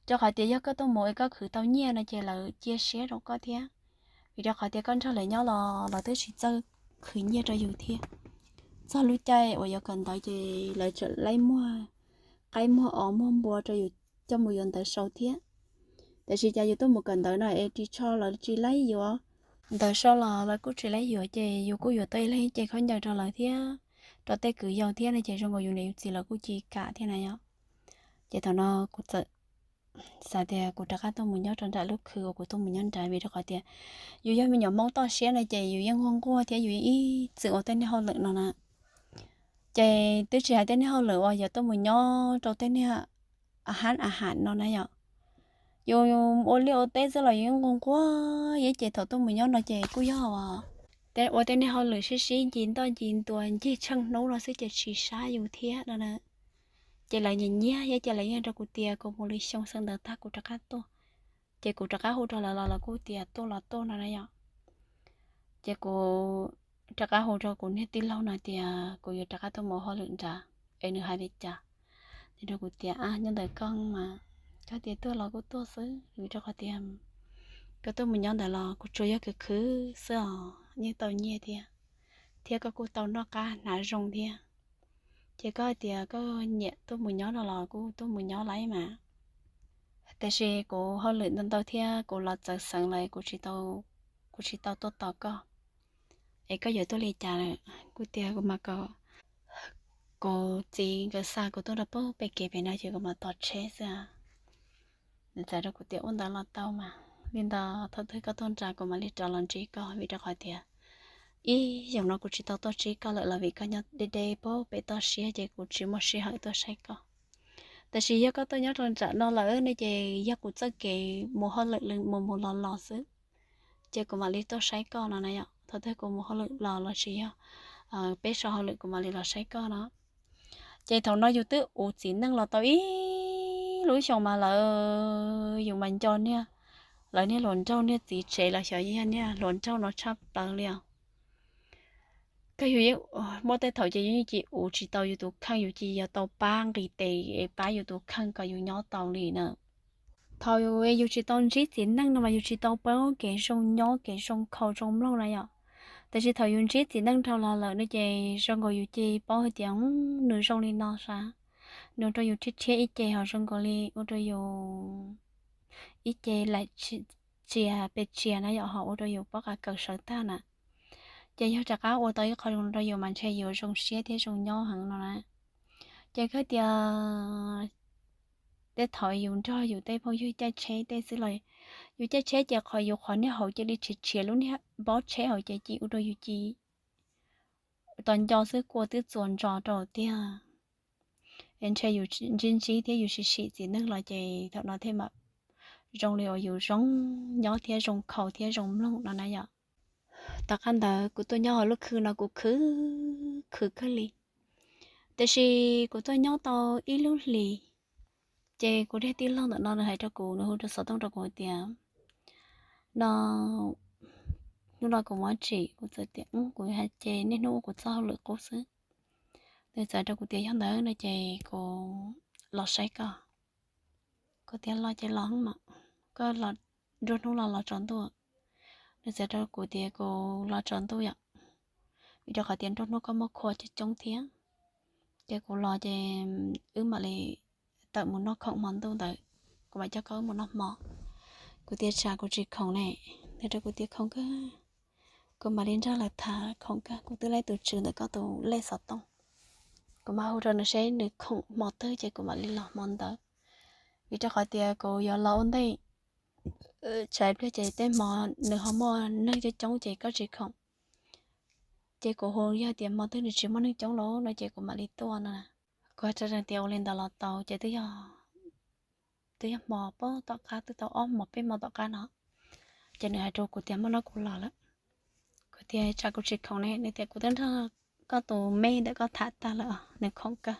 Rau qhov tias yog koj tuaj mus es koj khwv tau nyiaj no ces lawv cia siab rau koj thiab, vim rau qhov tias koj nrog lawv nyob los lawv twb tsis txawj khwv nyiaj rau yus thiab. Txog lub caij uas yuav kawm ntawv ces lawv tseem laib muag qaib muag os muag npua rau yus coj mus yuav ntawv sau thiab. Tab sis cas yus tuaj mus kawm ntawv no es ris tsho lawv tsis laib yuav, ntawv sau los lawv kuj tsis laib yuav ces yus kuj yuav tau ib leeg ib ce khaub ncaws rau lawv thiab rau tej kwv yau thiab no ces zoo nkaus yus niam yus txiv lawv kuj cia li kam thiab na yom. Ces thaum no kuv txawm xav tias kuv rov qab tuaj mus nyob rau nram lub khw uas kuv tuaj mus nyob nrad, vim rau qhov tias yus yog me nyuam Hmoob toj siab no ces yus yeej nquag nquag thiab yus yeej ib txwm ua tej niag hauj lwm no na. Ces twb tsis hais tej niag hauj lwm uas yog tuaj mus nyob rau tej niag a hab a ham no na yom, yus ua liaj ua teb xwb los yus yeej nquag nquag, ces thaum tuaj mus nyob no ces kuj yog ua tej niag hauj lwm sib sib nci ntoj nci ntua ncig tsheej hnub no xwb ces tsis sab yus thiab no na. Ces lawv nyiam nyiag thiab ces lawv yeej rau kuv tias kuv mus li xyoo xeev ntawd tag kuv rov qab tuaj. Ces kuv rov qab hu rau lawv los lawv kuj tias tuaj los tuaj no na yom. Ces kuv rov qab hu rau kuv niag tij laug no tias kuv yuav rov qab tuaj mus hauj lwm nrad es nws hais li cas. Nws rau kuv tias, a, nyob ntawm koj mas, koj tias tuaj los kuj tuaj xwb, vim rau qhov tias koj tuaj mus nyob ntawd los kuv tsuas yog khwv khwv xwb os, yeej tau nyiaj thiab, thiab koj kuj tau noj qab hnav zoo thiab. Ces koj hais tias koj nyiam tuaj mus nyob no los kuj tuaj mus nyob lawm mas. Tab sis kuv hauj lwm ntau ntau thiab kuv los txawv xeev lawm, kuv tsis tau tuaj tos koj. Es koj yuav tuaj li cas lawm? Kuv tias kuv mas kom kuv txiv nkawd xa kuv tuaj rau pem kev pem no ces kuv mam tos tsheb xwb. Nws txawm rau kuv tias ua ntawd los tau mas, li ntawd thaum twg koj tuaj nrad kuv mam li rov los ntsib koj, vim rau qhov tias ib xyoos no kuv tsis tau tuaj ntsib koj lawm los vim koj nyob deb deb pem toj siab ces kuv tsis muaj sij hawm tuaj saib koj. Tab sis yog koj tuaj nyob rau nram no lawm ne ces yog kuv txoj kev mus hauj lwm mus mus los los xwb, ces kuv mam li tuaj saib koj no na yom. Thaum twg kuv mus hauj lwm los los sis yog peb so hauj lwm kuv mam li los saib koj no. Ces thaum no yus twb ua txiv neej los tau ib lub xyoos mas lawv, yus mas nco niag, lawv niag hluas nraug niag txiv tsev los xyov yog niag hluas nraug no tshaj plaws li os. Koj yus yeej muaj tej thaum ces yus yeej cia ua tsis tau yus tus kheej, yus cia li yuav tau pab nqis tes es pab yus tus kheej kom yus nyob tau li na. Thaum yus tsis tau ntsib txiv neej no mas yus tsis tau paub kev zoo nyob kev zoo khaus zoo mloog na yom. Tab sis thaum yus ntsib txiv neej dhau los lawm no ces zoo nkaus yus cia li paub hais tias nws zoo li no sav, nws ua rau yus rhiab rhiab ib ce ho zoo nkaus li ua rau yus ib ce laim txias pes txias na yom, ho ua rau yus pob qa kaws sawv tag na. Ces yog rov qab ua tau ib qho zoo rau yus mas ntshe yus zoo siab thiab zoo nyob heev no na. Ces kawg tias tej thaum yus nrog yus tej phooj ywg caij tsheb tej xwb los, yus caij tsheb ces qhov yus qhov niag hauv cia li tshiav tshiav lub niag npob tsheb hauv ces cia ua rau yus ci tos nco xwb kua twb txuas ntsos rau tiag. Es ntshe yus ntsib ntsib thiab yus sim sim txiv neej los ces thaum no thiaj mam zoo li uas yus zoo nyob thiab zoo khaus thiab zoo mloog no na yom. Tom qab ntawd kuv tuaj nyob hauv lub khw no kuv khwv khwv kawg li, tiam sis kuv tuaj nyob tau ib lub hlis, ces kuv daim tij laug ntawm no nws hais rau kuv, nws hu rau xov tooj rau kuv tias no, hnub no kuv muab tsim, kuv txawm tias kuv hais ces niaj hnub ua kuv txoj hauj lwm qub xwb. Nws txawm rau kuv tias yog ntawd no ces kuv los saib koj. Kuv tias los ces los mas, koj los nruab hnub los los tsaus ntuj. Nws txawm rau kuv tias kuv los tsaus ntuj yom, vim rau qhov tias nruab hnub koj muaj khua coob coob thiab. Ces kuv los ces wb mam li tawm mus noj khoom hmo ntuj ntawd, kuv mam coj koj wb mus noj hmo. Kuv tias tsam kuv tsis khoom ne. Nws rau kuv tias khoom kawg, kuv mam li nrog lawv tham khoom kawg, kuv twb laib tus tswv ntawm koj tus lej xov tooj. Kuv mam hu rau nws seb nws khoom hmo twg ces kuv mam li los hmo ntawd, vim rau qhov tias kuv yuav los ua ntej. Tsam ib pliag ces tej hmo nws ho muaj neeg coob coob ces koj tsis khoom. Ces kuv hu yog tias hmo twg nws tsis muaj neeg coob lawm no ces kuv mam li tuaj no. Kuv hais rau nws tias ua li ntawd los tau ces twb yog hmo pab tom qab twb tau ob hmo peb hmo tom qab no. Ces nws hais rau kuv tias muaj no kuv los lawm. Kuv tias tsam kuv tsis khoom ne, nws tias kuv twb nrog koj tus me ntawm koj tham tag lawm, nws khoom kawg.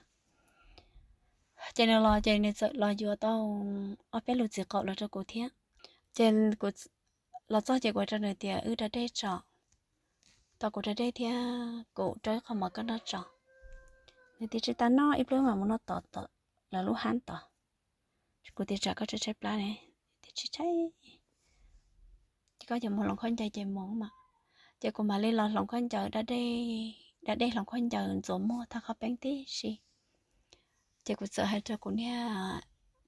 Ces nws los ces nws txawm los yuav tau ob peb lub txiv qaum los rau kuv thiab. Ces kuv los txog ces kuv rau nws tias wb da dej tso, tos kuv da dej thiab kuv rau ib qho mov koj noj tso. Nws tias tsis tas noj, ib pliag mam mus noj tom lawv lub hab tod. Kuv tias tsam koj tshaib tshaib plab ne, tias tsis tshaib, ces koj yuav mus hloov khaub ncaws ces mus mas. Ces kuv mam li los hloov khaub ncaws, da dej hloov khaub ncaws ntxuav muag thaj qhob peeb tib si. Ces kuv txawm hais rau kuv niag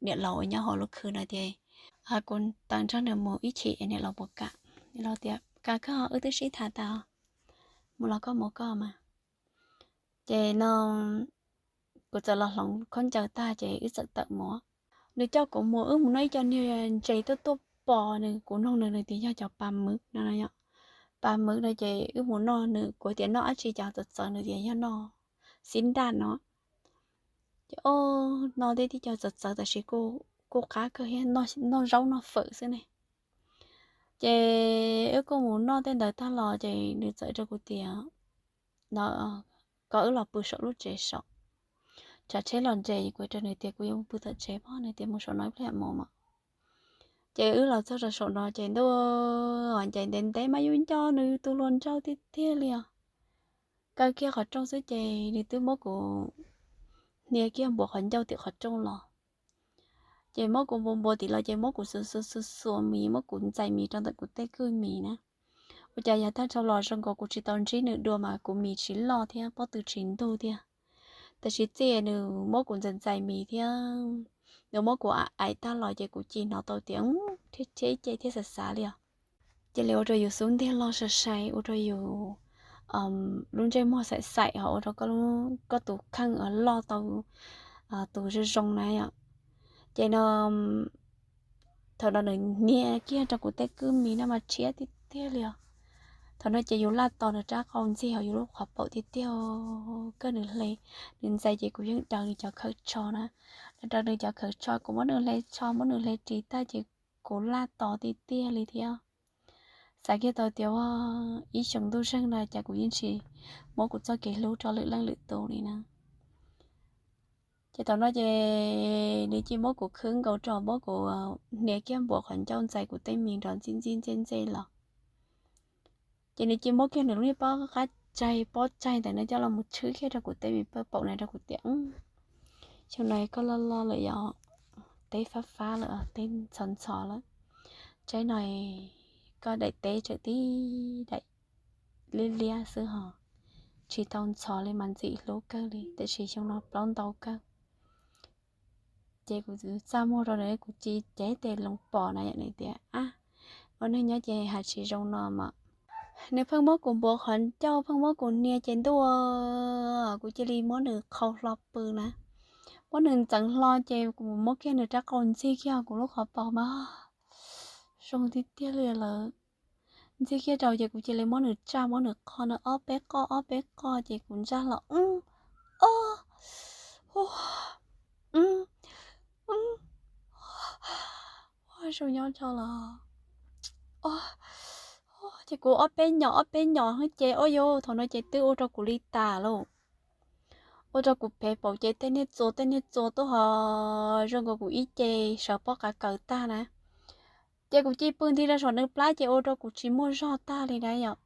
niam laus uas nyob hauv lub khw no tias kuv tawm nrog nws mus ib chim es niam laus puas kam. Niam laus tias kam kawg, wb twb sib tham tas, mus los koj mus koj mas. Ces no kuv txawm los hloov khaub ncaws tag ces wb txawm tawm mus. Nws coj kuv mus, wb mus noj ib co niag ntses tuaj tuaj pom nws, kuv noog nws, nws tias yog cov pas mws no, pas mws no ces wb mus noj, nws kuv tias noj dab tsi cov txawv txawv, nws tias yog noj xib nraj no. Ces o, noj tej tib co txawv txawv tab sis kuj qab kawg thiab, noj zaub noj fawm xwb ne. Ces wb kuj mus noj tej ntawd tag los ces nws txawm rau kuv tias no, kom wb los pw saum lub tsev saum, tsam tsheb los nres. Kuv rau nws tias kuv yuav mus pw tom tsev pob, nws tias mus saum no ib pliag mus mas. Ces wb los txog rau saum no ces ntuj, ncaim ntev ntev mas yus nco nws tus hluas nraug tiag tiag li os. Kaw kiag qhov rooj xwb ces nws twb muab kuv hnia kiag npuav qhov ncauj tim qhov rooj los. Ces muab kuv npuav npuav tim los ces muab kuv xuas xuas xuas xuas mis, muab kuv ntxais mis rau ntawm kuv tej kwj mis na. Ua cas yav tag dhau los zoo nkaus kuv tsis tau ntsib nws dua mas kuv mis tsis loj thiab pob tw tsis ntug thiab. Tab sis txij nws muab kuv ntxais ntxais mis thiab nws muab kuv aim tag los ces kuv cia hnov tau tias rhiab rhiab ib ce thiab xav xav li os. Cia li ua rau yus xub ntiag loj sai sai, ua rau yus lub ntsej muag xaim xaim, ho ua rau koj tus kheej loj tau tus zoo zoo na yom. Ces no thaum no nws hnia kiag rau kuv tej kwj mis no mas rhiab tiag tiag li os. Thaum no ces yus laj tos nws rab qau ntxig hauv yus lub qhov paum tiag tiag. Kawg nws hle, nws ntxais ces kuv yeej daws nws cov khawv tsho na, daws nws cov khawv tsho, kuv muab nws hle tsho muab nws hle ris tag ces kuv laj tos tiag tiag li thiab. Xav kiag tau tias ua ib xyoos ntuj zeeg no cas kuv yeej tsis muab kuv txoj kev hlub rau lwm leej lwm tus li na. Ces thaum no ces nws cia muab kuv khwb nkaus rau, muab kuv hnia kiag npuav qhov ncauj ntxais kuv tej mis nrov ntxij ntxij ntxej ntxej los. Ces nws cia muab kiag nws lub niag pob qab tsaig pob tsaig ntawd no coj los mus tshwb kiag rau kuv tej mis pawg paum na rau kuv tias, xyoo no koj loj loj lawm yom, teb fab fab lawm, teb ntxhov ntxhov lawm, tsaib no koj daim teb tseem tib daim liab liab xwb hos, tsis tau ntxhov li mas ntxim hlub kawg li, tiam sis xyoo no plaub ntau kawg. Ces kuv txaj muag rau nws, kuv ci cev tes loo pom na yom, nws tias ab, ua neeg nyob ces hais tsis zoo no mas. Nws pheej muab kuv npuav qhov ncauj, pheej muab kuv nias ces ntuj, kuv cia li muab nws qhau hlo pw na. Muab nws ntxeev hlo ces kuv muab kiag nws rab qau ntxig kiag kuv lub qhov paum mas zoo tiag tiag li lawm. Ntxig kiag rau ces kuv cia li muab nws tsaj, muab nws qoj na, ob peb qoj, ob peb qoj ces kuv ntsaj los, ub, o, ub, ub, ua zoo nyob rau los, ces kuv ob peb nyom ob peb nyom ces ua yus thaum no ces twb ua rau kuv li tas lauj. Ua rau kuv pem paum ces tej niag txuas tej niag txuas tuaj ho zoo nkaus kuv ib ce sawv pob qa kaws tag na. Ces kuv cia li pw nti rau saum nws plab ces ua rau kuv tsis muaj zog tag li na yom.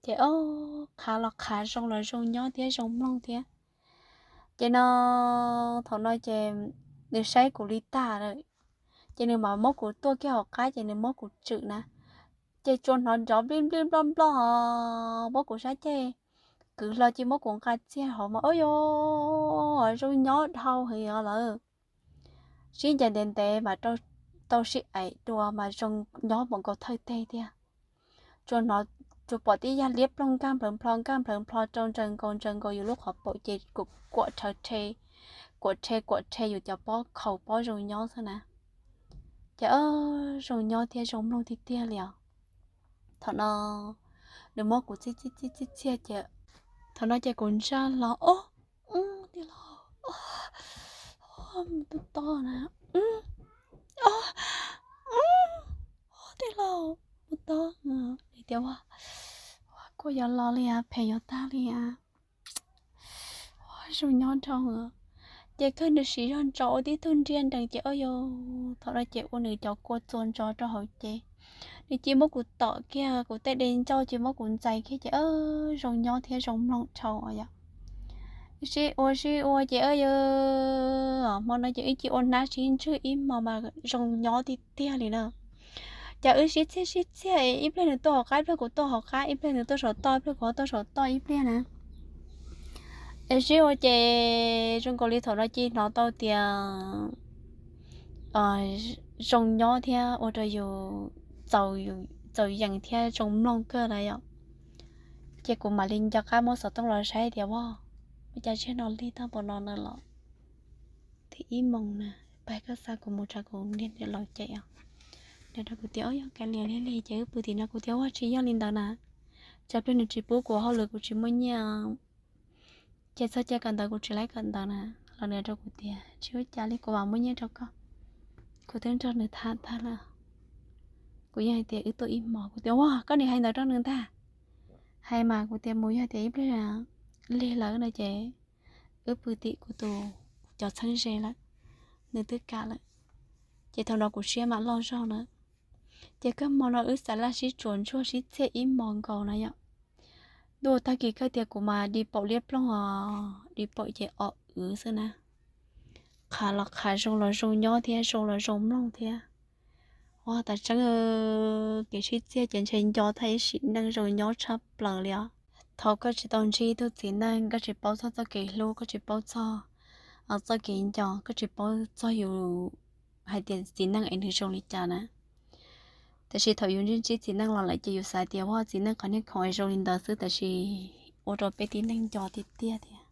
Ces o, qhav los qhav, zoo los zoo nyob thiab zoo mloog thiab. Ces no, thaum no ces nws saib kuv li tag lawm, ces nws mam muab kuv tuaj kiag hauv qab ces nws muab kuv tswm na. Ces tsuas hnov nrov nplij nplij nploj nploj ho muab kuv sab ceg kwv hlo ces muab kuv nqa txiag hauv mas ub yus, zoo nyob dhau heev os lawm. Sib ncaim ntev ntev mas tau sib aim dua mas zoo nyob npaum nkaus thawj teg tiag. Tsuas hnov, tsuas pom tib yag liab ploog nkag nplawv nplho nkag nplawv nplho rau ntsaws nkaus ntsaws nkaus yus lub qhov paum ces kuam rhe, kuam rhe kuam rhe yus cov pob khaus pob zoo nyob xwb na. Ces zoo nyob thiab zoo mloog tiag tiag li os. Thaum no nws muab kuv txi txi txi txi txhiaj ces, thaum no ces kuv ntsaj los, o, ub tij laug, mus tus to na, o, tij laug, mus to, tias ua, kuj yuav los li as, phem yuav tag li as. Ua zoo nyob dhau. Ces kawg nws siv zog ntso ua tib tug nriaj nrees ces o yus, thaum no ces ua nws cov kua txuas ntso rau hauv ces nws cia muab kuv tom kiag kuv tej de ncauj ces muab kuv ntxais kiag ces zoo nyob thiab zoo mloog dhau yom. Sib ua sib ua ces o yus, hmo no ces wb cia ua hnab sib ntswj ib hmo mas zoo nyob tiag tiag li na. Ces wb sib txhiaj sib txhiaj, ib pliag nws tuaj hauv qab ib pliag kuv tuaj hauv qab, ib pliag nws tuaj saum toj ib pliag kuv tuaj saum toj ib pliag na. Es sib ua ces zoo nkaus li thaum no cia hnov tau tias zoo nyob thiab ua rau yus txaus yees thiab zoo mloog kawg na yom. Ces kuv mam li nco qab muab xov tooj los saib tias ua, ua cas tsiaj no lig tag npaum no na los. Thib ib moos na, pab koj xa kuv mus tso kuv niam laus cem os. Nws rau kuv tias o yog kav liam li li ces wb pw tim no. Kuv tias ua tsis yog li ntawd na, tsam pliag nws tsis pub kuv hauj lwm kuv tsis muaj nyiaj, ces txog caij kawm ntawv kuv tsis laib kawm ntawv na. Los nws rau kuv tias tsis ua cas li, kuv mam muaj nyiaj rau koj. Kuv twb nrog nws tham tag lawm, kuv yeej hais tias wb tuaj ib hmos. Kuv tias ua koj nim hais ntawd rau nws ntag. Hais mas kuv tias mus yog tias ib pliag lig lawm no ces wb pw tim kuv tus cov txheeb ze lawm, nws twb kam lawm. Ces thaum no kuv siab mam loj zog na. Ces kawg hmo no wb xav laj sib tsuas ntsuag sib txhiaj ib hmos nkaus na yom. Ntuj, tag kis kawg tias kuv mas di paum liab ploog os, di paum ces o wv xwb na. Qhav los qhav, zoo los zoo nyob thiab zoo los zoo mloog thiab. Ua tas tseeb, kev sib txhiaj ces ntshe nco tag ib sim neej zoo nyob tshaj plaws li os. Thaum koj tsis tau ntsib ib tug txiv neej, koj tsis paub txog txoj kev hlub, koj tsis paub txog txoj kev nco, koj tsis paub txog yus hais tias txiv neej es nws zoo li cas na. Tab sis thaum yus ntsib ntsib txiv neej los lawm ces yus xav tias ua txiv neej qhov niag khoom es zoo li ntawd xwb, tab sis ua rau peb tib neeg nco tiag tiag thiab.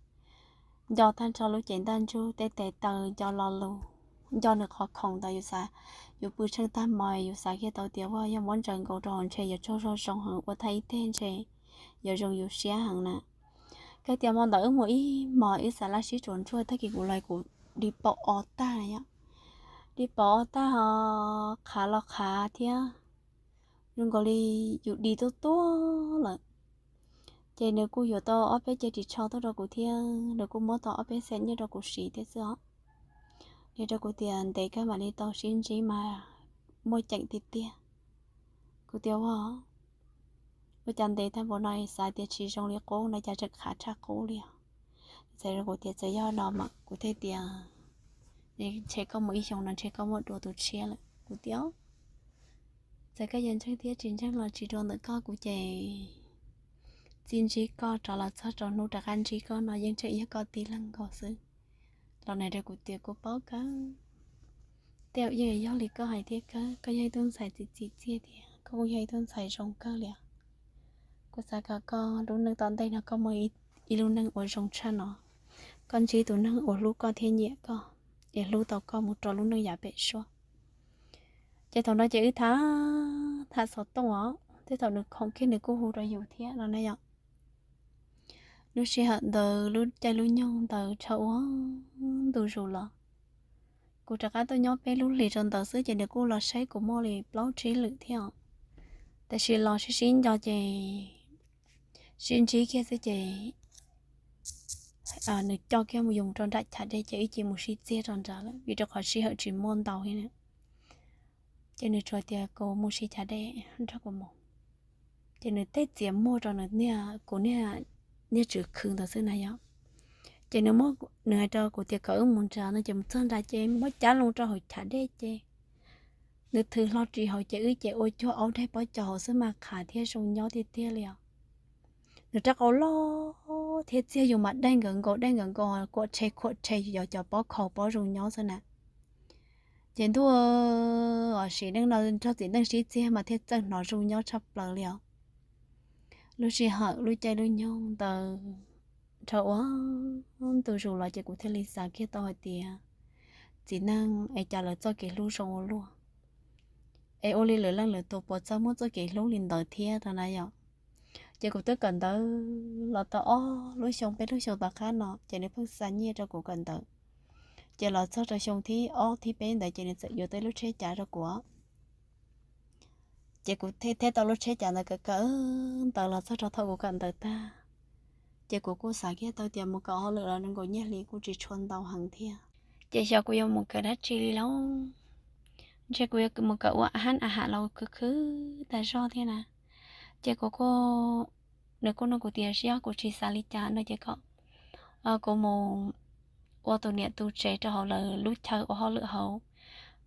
Nco tag nrho lub cev ntaj ntsug, tej tes taw, nco lo lus, nco nws qhov khoom ntawd yus xav, yus pw tsheej tag hmo yus xav kiag tau tias ua yog muab ntsaws nkaus rau hauv ntshe yuav tsaug zog zoo heev, ua tag ib teg ntshe yuav zoo yus siab heev na. Kawg tias hmo ntawd wb mus ib hmos wb xav laj sib tsuas ntsuag, tag kis kuv los kuv di paum o tag yom. Di paum o tag ho qhav los qhav thiab, zoo nkaus li yus di tuaj tuaj lawm. Ces nws kuj yuav tau ob peb cev ris tsho tuaj rau kuv thiab, nws kuj muab tau ob peb xees nyiaj rau kuv siv thiab xwb os. Nws rau kuv tias ntev kawg mam li tau sib ntsib mas muaj ceem tiag tiag. Kuv tias ua, ua cas ntev tag npaum no xav tias tsis zoo li qub no cas tseem qhav tshaj qub li os. Txawm kuv tias txawm yog no mas kuv thiaj tias ntshe koj mus ib xyoos no ntshe koj muaj dua tus tshiab lawm. Kuv tias txawm koj yuav ntseeg thiab tsis ntseeg los tsis dua ntawm koj, kuv ces txij ntsib koj rov los txog rau hnub rov qab ntsib koj no yeej tseem yog koj tib leeg nkaus xwb. Los nws rau kuv tias kuv paub kawg, tej zaum yeej yog li koj hais thiab kawg, koj yog ib tug ntxhais txi txiv txiaj thiab. koj kuj yog ib tug ntxhais zoo kawg li. Kuv xav kom koj lub neej tom ntej no koj muaj ib lub neej uas zoo tshaj no, koj ntsib tus neeg uas hlub koj thiab nyiam koj, es hlub tau koj mus rau lub neej yav pem suab. Ces thaum no ces wb tham, tham xov tooj os, tej thaum nws khoom kiag nws kuj hu rau yus thiab no na yom. Lub sij hawm ntawd lub caij lub nyoog ntawd tshaj ua ntu zus los, kuv rov qab tuaj nyob peb lub hlis rau ntawd xwb ces nws kuj los saib kuv muaj li plaub tsib lwm thiab os. Tiam sis los sib sib nco ces sib ntsib kiag xwb ces nws coj kiag mus yoos rau nram chav dej ces wb cia mus sib txiag rau nrad lawm vim rau qhov sij hawm tsis muaj ntau thiab. Ces nws tsuas tias kom mus sib chav dej nrog kuv mus. Ces nws tej txiav muag rau nws, kuv niag tswv khw ntawd xwb na yom. Ces nws, nws hais rau kuv tias kom wb mus nrad no ces mus txog nrad ces muab cav loo rau hauv chav dej ces nws thws hlo ris hauv ces wb ces ua cuag aub daig pob cov hauv xwb mas qhav thiab zoo nyob tiag tiag li os. Nws rab qau loj thiab txiag yus mas dej nkawd nkaus dej nkawd nkaus kuam rhe khuam rhe yus cov pob khaus pob zoo nyob xwb na. Ces ntuj, sim neej no nrog txiv neej sib txiag mas thiaj txawj hnov zoo nyob tshaj plaws li os. Lub sij hawm lub caij lub nyoog ntawd dhau ua ntu zus los ces kuv thiaj li xav kiag tau hais tias txiv neej es cas lawv txoj kev hlub zoo ua luaj, es ua li lwm leej lwm tus puas txawj muaj txoj kev hlub li ntawd thiab no na yom. Ces kuv twb kawm ntawv los tau ob lub xyoo peb lub xyoo tom qab no ces nws pheej xa nyiaj rau kuv kawm ntawv. Ces los txog rau xyoo thib ob thib peb ntawd ces nws txawm yuav tau lub tsheb cav rau kuv. Ces kuv thiaj tau lub tsheb cav ntawd kawm kawm ntawv los txog rau thaum kuv kawm ntawv tag, ces kuv kuj xav kiag tau tias mus kawm hauj lwm los nws nkaus nyiaj hli kuj tsis tshua ntau heev thiab. Ces xyov kuv yuav mus kawm dab tsi li lauj. Ntshe kuv yuav mus kawm ua hab a ham los khwv khwv tag zog thiab na. Ces kuv kuj, nws kuj nug kuv tias yog kuv tsis xav li cas no ces kom kuv mus ua tus niam tus tsev rau hauv lawv lub chaw ua hauj lwm hauv.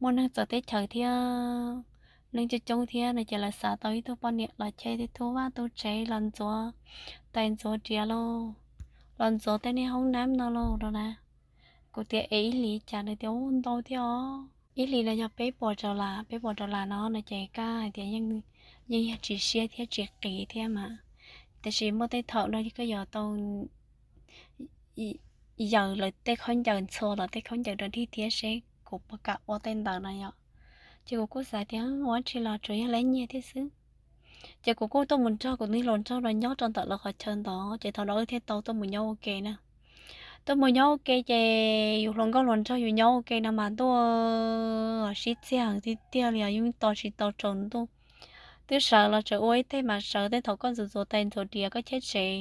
Muaj neeg txawv teb chaws thiab neeg coob coob thiab no ces lawv xav tau ib tug poj niam los cheb tib tug vaj tug tsev los ntxuav tais ntxuav riam lauj, los ntxuav tej niag hoob nab no lauj no na. Kuv tias es ib hlis cas? Nws tias ntau thiab os. Ib hlis no yog peb puas dollar, peb puas dollar no no ces kaj hais tias yeej yog tsis siab thiab tsis qis thiab mas. Tiam sis muaj tej thaum no koj yuav tau yaws lawv tej khaub ncaws ntxhua los tej khaub ncaws rau dig thiab seb kuv puas kam ua tej ntawd no yom. Ces kuv kuj xav tias ua dab tsi los tsuas yog lab nyiaj thiab xwb. Ces kuv kuj tuaj mus nrog kuv niag hluas nraug no nyob rau ntawm lawv qhov chaw ntawd ces thaum no wb thiaj tau tuaj mus nyob ua ke na. Tuaj mus nyob ua ke ces yus hluas nkauj hluas nraug yus nyob ua ke no mas ntuj, sib txiag heev tiag tiag li os, yeej tos tsis tau tsaus ntuj. Twb sawv los tseem ua ib teg mas sawv, tej thaum koj ntxuav ntxuav tais ntxuav riam koj cheb tsev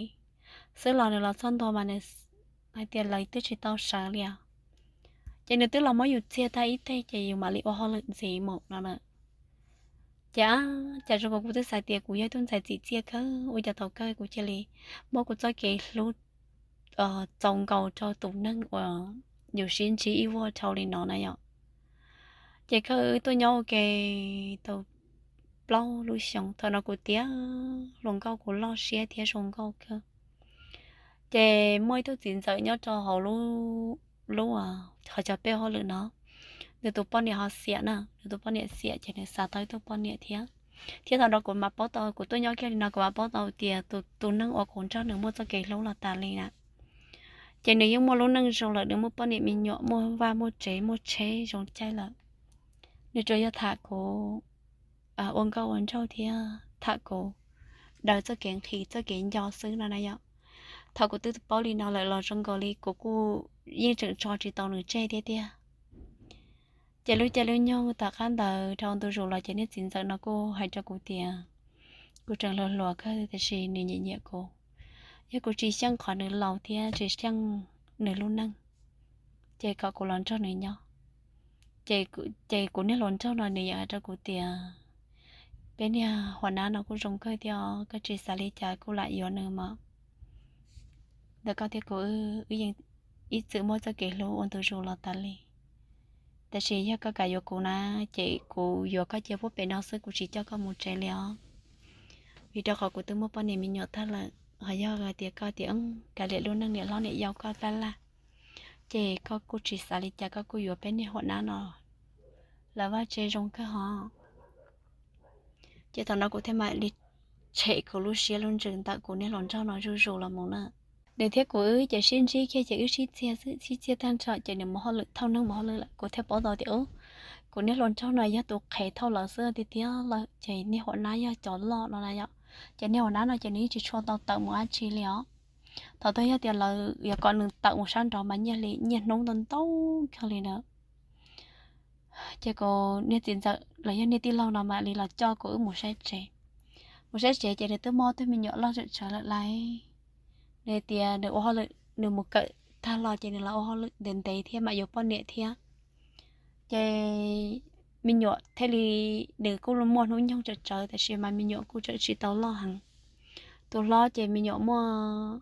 xwb los nws los txog ntua mas nws hais tias lawv twb tsis tau sawv li os. Ces nws twb los muab yus txiag tag ib teg ces yus mam li ua hauj lwm ntxiv mus no na. Ces cas zoo nkaus kuv twb xav tias kuv yog ib tug ntxhais txim txiaj kawg, ua cas thaum kawg kuv cia li muab kuv txoj kev hlub txaus nkaus rau tus neeg uas yus sib ntsib ib vuag dhau li no na yom. Ces kawg wb tuaj nyob ua ke tau plaub lub xyoo, thaum no kuv tiav hluas nkauj kuv loj siab thiab zoo nkauj kawg. Ces muaj ib tug txiv ntxawm nyob rau hauv lub, lub qhov chaw peb hauj lwm no, nws tus poj niam ho xiam na, nws tus poj niam xiam ces nws xav tau ib tug poj niam thiab. Thiab thaum no kuv mam paub tau, kuv tuaj nyob kiag li no kuv mam paub tau tias tus, tus neeg uas kuv nrog nws muaj txoj kev hlub los tas li na, ces nws yeej muaj lub neej zoo lawm, nws muaj poj niam me nyuam, muaj vaj muaj tsev muaj tsheb zoo caij lawm. Nws tsuas yog tham kuv ua nkauj ua nraug thiab tham kuv daws txoj kev nqhis txoj kev nco xwb no na yom. Thaum kuv twb paub li no lawm los zoo nkaus li kuv kuj yeej tseem tso tsis tau nws tseg thiab tiag. Ces lub caij lub nyoog tom qab ntawd dhau ntu zus los ces niag txiv ntxawm no kuj hais rau kuv tias kuv tseem hluas hluas kawg tiam sis nws nyiam nyiam kuv. Yog kuv tsis xyeej qhov nws laus thiab tsis xyeej nws lub neej, ces kom kuv los nrog nws nyob. Ces kuv niag hluas nraug no nws yeej hais rau kuv tias peb niag huam nab no kuj zoo kawg thiab, koj tsis xav li cas kuj lam yuav nws mas. Ntawm koj thiab kuv wb yeej ib txwm muaj txoj kev hlub ua ntu zus los tas li. Tab sis yog koj kam yuav kuv na, ces kuv yuav koj cia puag pem no xwb, kuv tsis coj koj mus tsev li os. Vim rau qhov kuv twb muaj poj niam me nyuam tag lawm, ho yog hais tias koj tias kav liam lub neej niam hlob niam yau koj tab laj, ces koj kuj tsis xav li cas, koj kuj yuav peb niag huam nab no, lawv vaj tsev zoo kawg hos. Ces thaum no kuv thiaj mam li tshem kuv lub siab lub ntsws ntawm kuv niag hluas nraug no zuj zus los mus na. Nws thiab kuv wb ces sib ntsib kiag ces wb sib txiag xwb, sib txiag tag nrho ces nws mus hauj lwm, thauj neeb mus hauj lwm lawm. Kuv thiaj paub tau tias ub, kuv niag hluas nraug no yog tus qhev thauj lawv xwb tiag tiag lawm, ces niag huam nab yog cov loj no na yom. Ces niag huam nab no ces nws yeej tsis tshua tau tawm mus dab tsi li os. Thaum twg yog tias lawv yuav kom nws tawm mus sab nraud mas nyiaj li nyiaj hnub ntau ntau kawg li na. Ces kuv niag txiv ntxawm los yog niag tij laug no mam li los coj kuv wb mus saib tsev. Mus saib tsev ces nws twb muaj tug me nyuam loj tsawm tsawv lawm lauj. Nws tias nws ua hauj lwm, nws mus kawm tag los ces nws los ua hauj lwm ntev ntev thiab mam yuav poj niam thiab. Ces me nyuam thiaj li, nws kuj muaj hnub nyoog tsawm tsawv tab sis mas me nyuam kuj tseem tsis tau loj heev. Tus hlob ces me nyuam muaj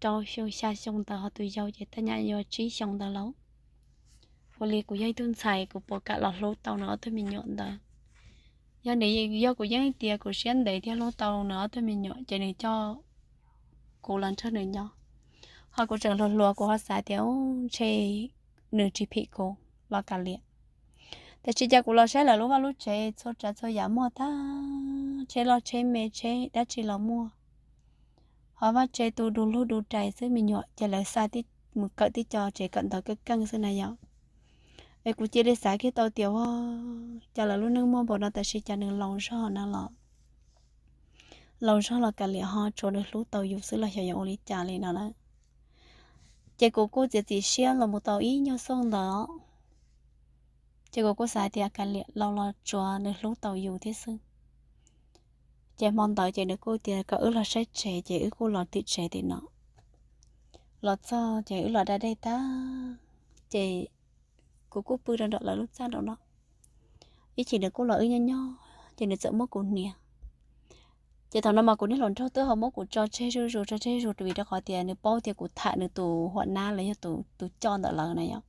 rau xyoo xya xyoo ntawd, ho tus yau ces tej nyam yuav tsib xyoo ntawd lauj. Ua li kuv yog ib tug ntxhais kuv puas kam los hlub tau nws ob tug me nyuam ntawd? Yog nws, yog kuv yeej tias kuv siab ntev thiab hlub tau nws ob tug me nyuam ces nws coj kuv los nrog nws nyob. Ho kuv tseem hluas hluas kuv ho xav tias ntshe nws tsis phim kuv los kav liam. Tab sis cas kuv los saib lawv lub vaj lub tsev txhua tsav txhua yam muaj tag, tsheb loj tsheb me tsheb dab tsi los muaj. Ho vaj tse tu du lug du rais xwb, me nyuam ces lawv xa mus kawm tib co tsev kawm ntawv keej keej xwb na yom. Es kuv cia li xav kiag tau tias ua cas lawv lub neej muaj npaum no tab sis cas nws laus zog na los, laus zog los kav liam ho tsuav nws hlub tau yus xwb los xyov yuav ua li cas li no na. Ces kuv kuj txiav txim siab los mus tau ib nyuag xyoo ntawd. Ces kuv kuj xav tias kav liam, laus los tsuav nws hlub tau yus thiab xwb. Ces hmo ntawd ces nws kuj tias kom wb los saib tsev ces wb kuj los tim tsev tim no. Los txog ces wb los da dej tag, ces kuv kuj pw rau nram lawv lub txaj nraum no. Ib chim nws kuj los wb nyob nyob ces nws txawm muab kuv hnia. Ces thaum no mas kuv niag hluas nraug twb ho muab kuv tso tseg zuj zus, tso tseg zuj zus vim rau qhov tias nws paub tias kuv tham nws tus huam nab los yog tus coj ntawm lawv na yom.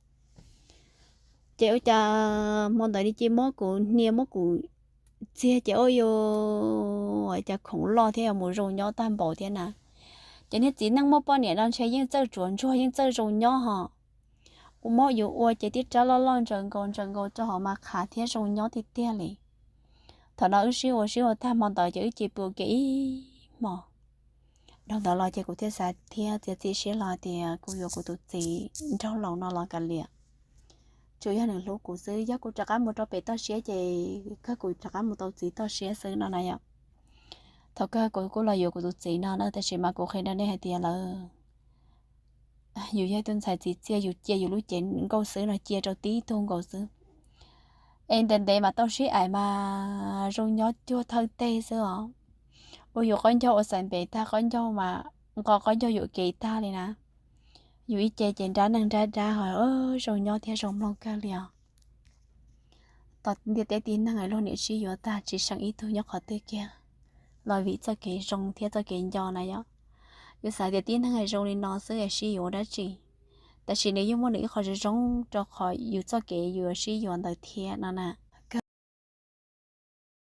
Ces ua cas hmo ntawd nws cia muab kuv hnia muab kuv txiag ces ua cas khoom loj thiab mus zoo nyob tag npaum thiab na. Ces niag txiv neej muaj poj niam no ntshe yeej txawj tsuav ntsuag yeej txawj zoo nyob ho. Kuv muab yus ua ces tib rab loj loj ntsaws nkaus ntsaws nkaus rau hauv mas qhav thiab zoo nyob tiag tiag li. Thaum no wb sib ua sib ua tag hmo ntawd ces wb cia pw ua ke ib hmo. Dhau ntawd los ces kuv thiaj xav thiab txiav txim siab los hais tias kuv yuav kuv tus txiv nraug laus no los kav liam. Tsuas yog nws hlub kuv xwb, yog kuv rov qab mus rau pem toj siab ces kawg kuv rov qab mus tau txiv toj siab xwb no na yom. Thaum kawg kuv kuj los yuav kuv tus txiv no na, tab sis mas kuv qhia rau nej hais tias lawv, yus yog tus ntxhais txiv txiaj yus cia yus lub cev nkauj xwb no cia rau tib tug nkaus xwb. Es ntev ntev mas tau sib aim mas zoo nyob cuag thawj teg xwb os. Ua yus qaub ncaug ua xaiv npev tag qaub ncaug mas nqo qaub ncaug yuam kev tag li na. Yus ib ce ces nrab neeg nrab dab ho zoo nyob thiab zoo mloog kawg li os. Tom ntiaj teb tib neeg luag niam sib yuav tag tsis seem ib tug nyob qhov twg kiag los vim txoj kev zoo thiab txoj kev nco na yom. Yus xav tias tib neeg zoo li no xwb es sib yuav ua dab tsi, tab sis nws yeej muaj nws ib qho zoo zoo rau qhov yus txoj kev yus sib yuav ntawd thiab no na.